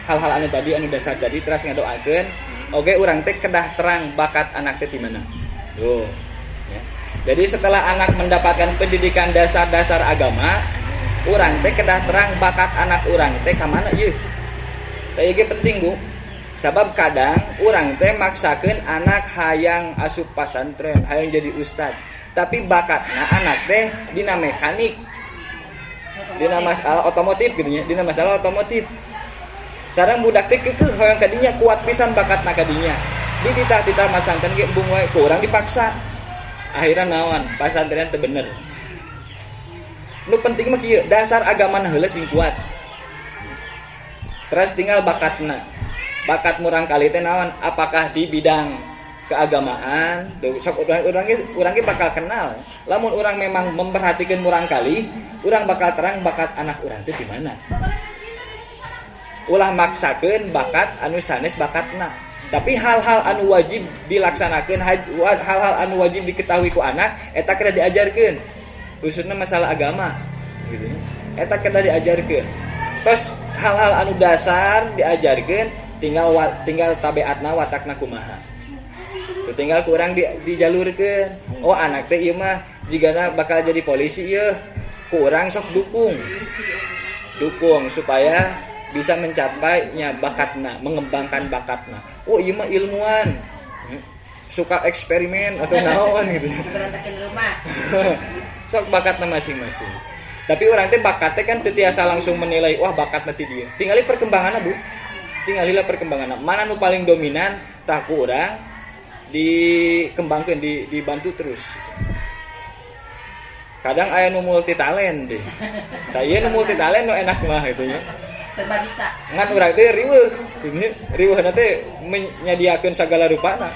hal-hal anu tadi anu dasar tadi terus ngadoakeun. Oke, urang teh kedah terang bakat anak teh di mana. Tuh. Ya. Jadi setelah anak mendapatkan pendidikan dasar-dasar agama, urang teh kedah terang bakat anak urang teh ka mana ieu. Teh ieu penting, Bu. Sabab kadang urang teh maksakeun anak hayang asup pasantren, hayang jadi ustad. Tapi bakatna anak teh dina mekanik, dina masalah otomotif gitu nya, dina masalah otomotif. Sareng budak teh keukeuh hoyong kadinya kuat pisan bakatna kadinya. Dititah-titah masantren ge embung wae ku urang dipaksa. Akhirnya naon, pasantren teu bener. Nu penting mah kieu, dasar agamana heula sing kuat. Terus tinggal bakatna. Bakat murangkali teh naon? Apakah di bidang keagamaan? Sok urang ge bakal kenal. Lamun urang memang memperhatikan murangkali, urang bakal terang bakat anak urang teh di mana. Ulah maksakeun bakat anu sanes bakatna. Tapi hal-hal anu wajib dilaksanakeun, hal-hal anu wajib diketahui ku anak eta kedah diajarkeun. Khususna masalah agama gitu ya. Eta kedah diajarkeun. Terus hal-hal anu dasar diajarkeun, tinggal tabiatna watakna kumaha. Tuh tinggal kurang dijalurkeun. Oh anak teh ieu mah jigana bakal jadi polisi ieu. Kurang sok dukung. Dukung supaya bisa mencapainya bakatna, mengembangkan bakatna. Oh ieu mah ilmuwan. Suka eksperimen atau naon gitu. Diberantakin rumah. Sok bakatna masing-masing. Tapi orang teh bakatnya kan teu tiasa langsung menilai wah bakatna ti dieu. Tingali perkembanganna, Bu. Tingalilah perkembanganna. Mana nu paling dominan tah ku urang dikembangkeun, dibantu terus. Kadang aya nu multi talent deh. Tah ieu nu multi talent nu enak mah gitu nya. Serba bisa. Ngan urang teh riweuh. Riweuhna teh menyadiakeun sagala rupana.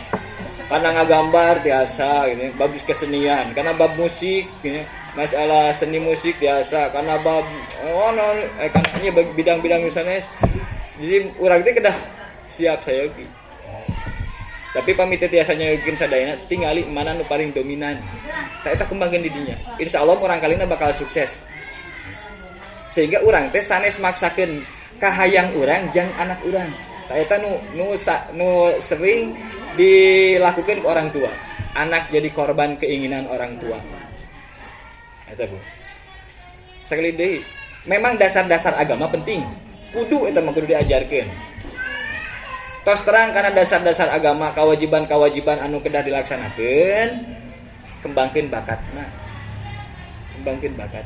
Karena ngagambar tiasa gitu, bab kesenian, karena bab musik gitu, masalah seni musik tiasa, karena bab karena bidang-bidang sanes. Jadi urang teh kedah siap sayogi. Tapi pamit teh tiasa nyoyogkeun sadayana tingali mana nu paling dominan. Tah eta kembangkeun di dinya. Insyaallah urang kalina bakal sukses. Sehingga urang teh sanes maksakeun kahayang urang jang anak urang. Tah eta nu sering dilakukan ke orang tua. Anak jadi korban keinginan orang tua. Eta Bu. Sakali deui, memang dasar-dasar agama penting. Kudu eta mah kudu diajarkeun. Tos terang karena dasar-dasar agama, kewajiban-kewajiban anu kedah dilaksanakeun, kembangkeun bakatna. Kembangkeun bakat.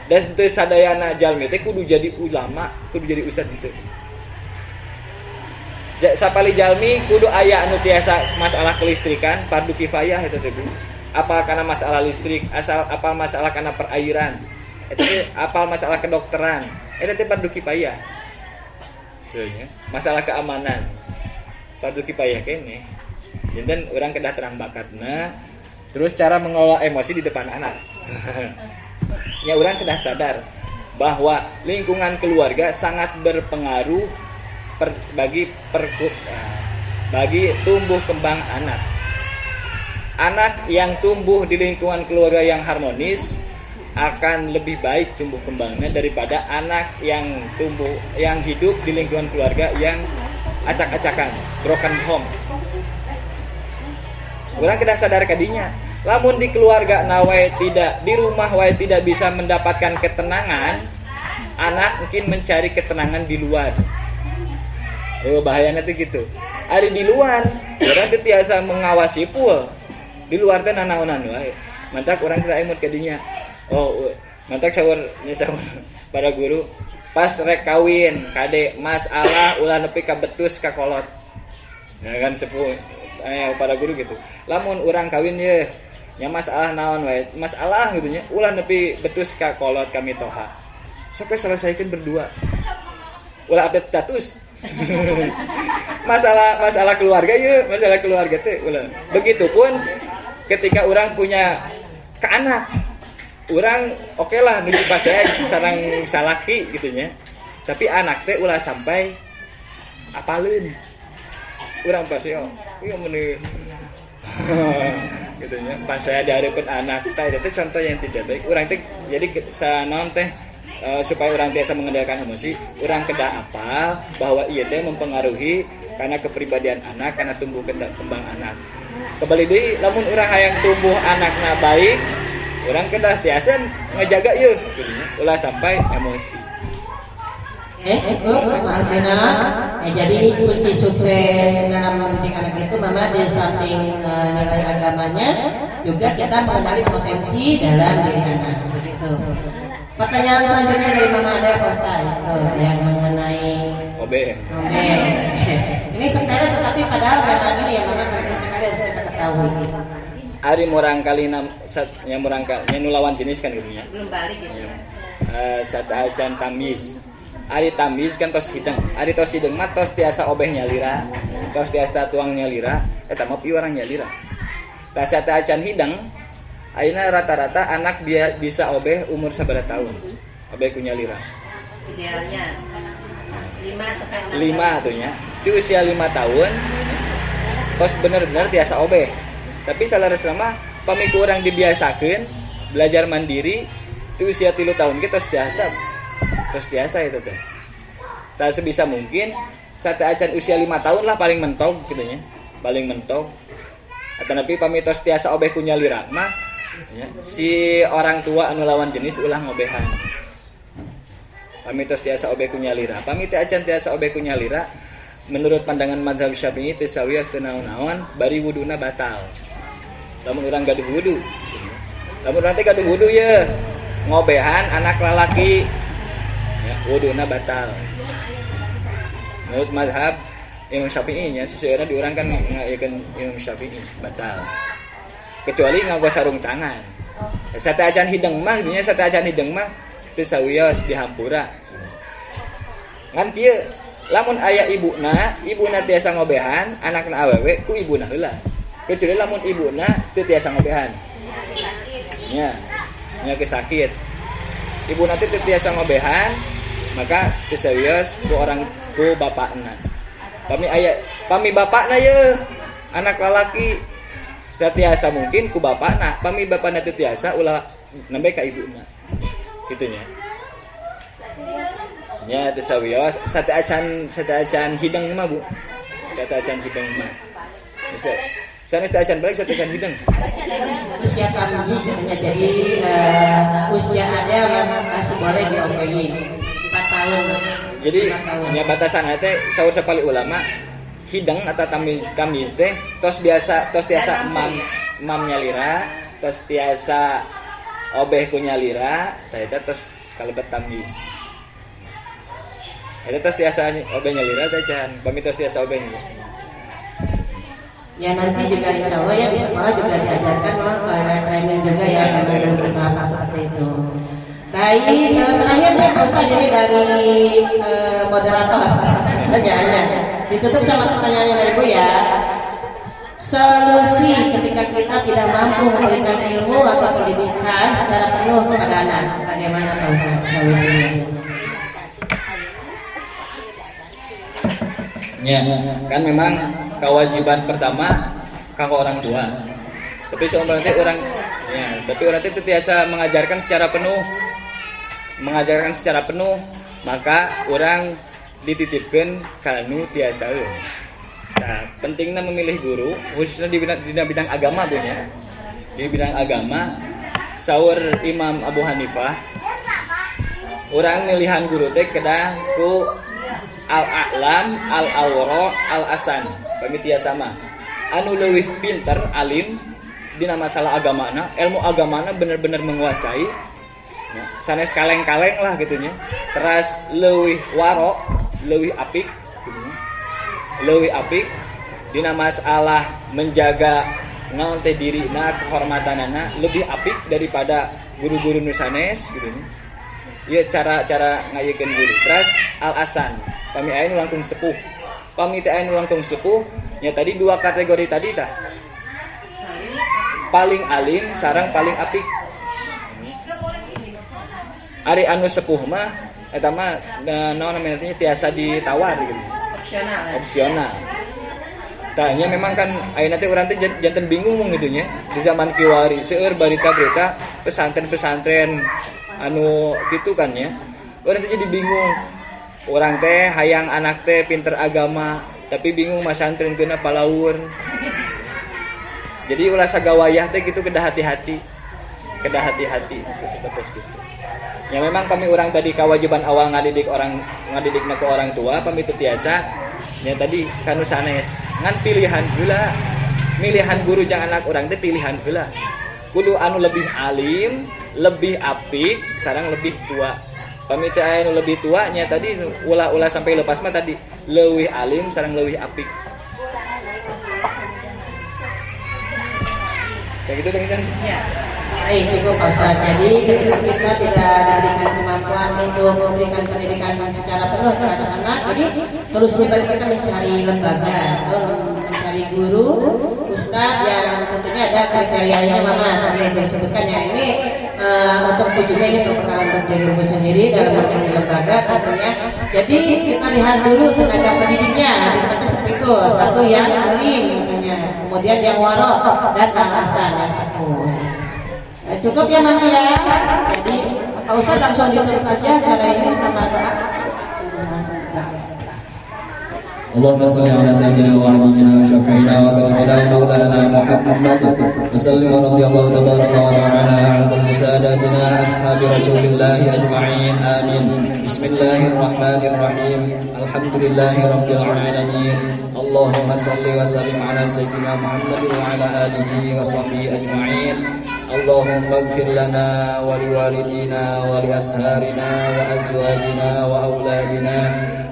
Dan teu sadayana jalmi teh kudu jadi ulama, kudu jadi ustad teu. Sapali jalmi kudu aya anu tiasa masalah kelistrikan, fardu kifayah eta teh Bu. Apal kana masalah listrik, asal apal masalah kana perairan, eta teh apal masalah kedokteran, eta teh fardu kifayah. Teu nya, masalah keamanan. Fardu kifayah keneh. Janten urang kedah terang bakatna, terus cara mengelola emosi di depan anak. Ya urang kedah sadar bahwa lingkungan keluarga sangat berpengaruh bagi tumbuh kembang anak. Anak yang tumbuh di lingkungan keluarga yang harmonis akan lebih baik tumbuh kembangnya daripada anak yang tumbuh yang hidup di lingkungan keluarga yang acak-acakan, broken home. Urang kedah sadar kadinya. Lamun di keluarga na wae tidak, di rumah wae tidak bisa mendapatkan ketenangan, anak mungkin mencari ketenangan di luar. Oh, bahayanya tuh gitu. Ari di luar, urang teu tiasa mengawasi pul. Di luar teh nanaonan wae. Mantak urang teh emut ka dinya. Oh, mantak saur nya saur para guru pas rek kawin kade masalah ulah nepi ka betus ka kolot. Nah kan sepuh para guru gitu. Lamun urang kawin ye nya masalah naon wae, masalah gitu nya ulah nepi betus ka kolot ka mitoha. Sok we selesaikeun berdua. Ulah update status. Masalah keluarga ya, masalah keluarga teh ulah. Begitupun ketika orang punya ke anak, orang oke lah nuju pasea sareng salaki gitu nya. Tapi anak teh ulah sampai apaleun. Urang pasea ieu meuni gitu nya. Pasea dihareupeun anak teh itu contoh yang tidak baik. Urang teh jadi sanaon teh supaya orang biasa mengendalikan emosi, orang kedah apal bahwa ieu teh mempengaruhi karena kepribadian anak, karena tumbuh kembang anak. Kembali deui lamun urang hayang tumbuh anakna baik, urang kedah tiasa ngejaga ieu gitu nya, ulah sampai emosi. Cukup Mama Albina. Ya, jadi kunci sukses dalam mendidik anak itu Mama di samping nilai agamanya juga kita mengenali potensi dalam diri anak begitu. Pertanyaan selanjutnya dari Mama Adel Costa itu yang mengenai OB. OB. Ini sepele tetapi padahal memang ini yang Mama penting sekali harus kita ketahui. Ari murangkali nya murangkali nu lawan jenis kan gitu nya. Belum balik gitu. Ya. Sataacan tamyiz. Ari tamyiz kan tos hideng. Ari tos hideng mah tos tiasa obeh nyalira, tos tiasa tuang nyalira, eta mah piwarang nyalira. Tah sataacan hideng ayeuna rata-rata anak dia bisa obeh umur sabaraha tahun. Obeh ku nyalira. Idealnya 5 sampai 5 tuh nya. Di usia 5 tahun tos bener-bener tiasa obeh. Tapi saleresna mah pami ku urang dibiasakeun belajar mandiri di usia 3 tahun ge tos tiasa. Tos tiasa itu teh. Tah sebisa mungkin sateuacan usia 5 tahun lah paling mentok gitu nya. Paling mentok. Atanapi pami tos tiasa obeh ku nyalira mah ya, si orang tua anu lawan jenis ulah ngobehan. Pami tos tiasa obeh ku nyalira. Pami teu acan tiasa obeh ku nyalira, menurut pandangan mazhab Syafi'i teu sawios teu naon-naon, bari wuduna batal. Lamun urang gaduh wudu. Lamun urang teh gaduh wudu ye, ngobehan anak lalaki ya, wuduna batal. Menurut mazhab Imam Syafi'i nya, seseorang di urang kan ngayakeun Imam Syafi'i batal. Kecuali nganggo sarung tangan. Sateuacan hideng mah nya sateuacan hideng mah teu sawios dihampura. Ngan kieu lamun aya ibuna, ibuna tiasa ngobehan, anakna awewe ku ibuna heula. Kecuali lamun ibuna teu tiasa ngobehan. Nya, nya kesakit. Ibuna teh teu tiasa ngobehan, maka teu sawios ku orang ku bapakna. Pami aya pami bapakna ye anak lalaki setiasa mungkin ku bapakna, pami bapakna teu tiasa ulah nembe ka ibuna. Kitu nya. Nya teu sawios sateuacan hideng mah Bu. Sateuacan hideng mah. Sanes teu acan balik sateuacan hideng. Usia tamyiz katanya jadi usia ada masih boleh diobehin 4 tahun. Jadi nya batasan teh saur sapali ulama hideng atau tamyiz teh tos biasa tos tiasa emam nyalira, tos tiasa obeh ku nyalira, tah eta tos kalebet tamyiz. Eta tos tiasa obeh nyalira teh can, pami tos tiasa obeh nyalira. Ya nanti juga insya Allah ya di sekolah juga diajarkan memang toilet training juga ya beberapa seperti itu. Baik, terakhir Pak Ustadz ini dari moderator pertanyaannya. Ditutup sama pertanyaannya dari Bu ya. Solusi ketika kita tidak mampu memberikan ilmu atau pendidikan secara penuh kepada anak, bagaimana Pak Ustadz solusinya? Ya, kan memang kewajiban pertama kanggo orang tua. Tapi sebenarnya orang ya, tapi orang itu tiasa mengajarkan secara penuh. Mengajarkan secara penuh, maka orang dititipkan kanu tiasa. Nah, pentingnya memilih guru khususnya di bidang agama Bu nya. Di bidang agama saur Imam Abu Hanifah orang milihan guru teh kedah ku al-a'lam, al-awra, al-asan. Pami tiasa mah. Anu leuwih pinter, alim dina masalah agamana, ilmu agamana bener-bener menguasai. Ya, sanes kaleng-kaleng lah gitu nya. Teras leuwih waro, leuwih apik gitu nya. Leuwih apik dina masalah menjaga naon teh dirina, kehormatanana lebih apik daripada guru-guru nu sanes gitu nya. Ieu cara-cara ngayekeun guru. Terus al-asan, pami aya nu langkung sepuh. Pami teh aya nu langkung sepuh, nya tadi dua kategori tadi tah. Paling alim sareng paling apik. Ari anu sepuh mah eta mah naon namanya tiasa ditawar gitu. Opsional. Ya? Opsional. Tanya memang kan ayeuna teh urang teh janten bingung gitu nya. Di zaman kiwari seueur barita-berita pesantren-pesantren anu gitu kan ya. Urang teh jadi bingung. Urang teh hayang anak teh pinter agama, tapi bingung masantrenkeunna palaur. Jadi ulah sagawayah teh gitu kedah hati-hati. Kedah hati-hati itu sebatas gitu. Ya memang pami urang tadi kewajiban awal ngadidik orang ngadidikna ke orang tua pami teu tiasa ya tadi kanu sanes ngan pilihan heula. Milihan guru jang anak urang teh pilihan heula. Kudu anu lebih alim, lebih apik, sareng lebih tua. Pami teh aya nu lebih tua nya tadi ulah-ulah sampai lepas mah tadi leuwih alim sareng leuwih apik. Kayak gitu kan? Ya. Baik, cukup Pak Ustaz. Jadi ketika kita tidak diberikan kemampuan untuk memberikan pendidikan secara penuh terhadap anak, jadi solusinya tadi kita mencari lembaga atau mencari guru, ustaz yang tentunya ada kriterianya Mama tadi yang disebutkan ya. Ini untuk juga ini pembekalan untuk diri ibu sendiri dalam memilih lembaga tentunya. Jadi kita lihat dulu tenaga pendidiknya, lebih tepatnya seperti itu. Satu yang alim tentunya, kemudian yang warok dan alasan yang sepuh. Nah, cukup ya Mama ya. Jadi Pak Ustaz langsung ditutup aja acara ini sama doa. Allahumma shalli ala sayyidina wa habibina wa syafi'ina wa qadina maulana Muhammad wa sallim wa radhiyallahu tabaraka wa ta'ala an kulli sadatina ashabi rasulillah ajma'in amin. Bismillahirrahmanirrahim. Alhamdulillahi rabbil alamin. Allahumma salli wa sallim ala sayyidina Muhammad wa ala alihi wa sahbihi ajma'in. Allahumma ighfir lana wa liwalidina wa li asharina wa azwajina wa auladina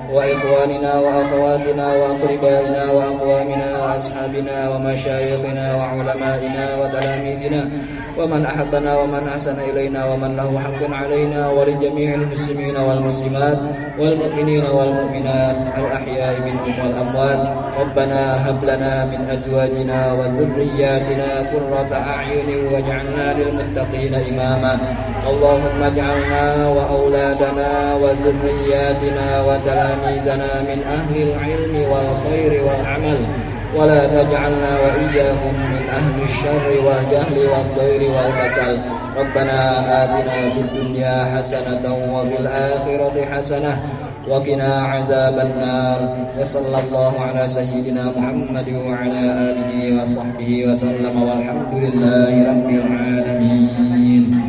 wa ikhwanina wa akhawatina wa aqribaina wa aqwamina wa ashabina wa masyayikhina wa ulamaina wa talamidina wa man ahabbana wa man ahsana ilaina wa man lahu haqqun alaina wa li jami'il muslimina wal muslimat wal mu'minina wal mu'minat al ahya'i minhum wal amwat. Rabbana hab lana min azwajina wa dhurriyyatina qurrata a'yunin waj'alna lil muttaqina imama. Allahumma ij'alna wa auladana wa dhurriyyatina wa talamidana min ahli al-ilmi wal khairi wal amal wa la taj'alna wa iyyahum min ahli asy-syarri wal jahli wal dhairi wal kasal. Rabbana atina fid dunya hasanatan wa fil akhirati hasanah wa qina adzaban nar. Wa sallallahu ala sayyidina Muhammad wa ala alihi wa sahbihi wa sallam. Walhamdulillahi rabbil alamin.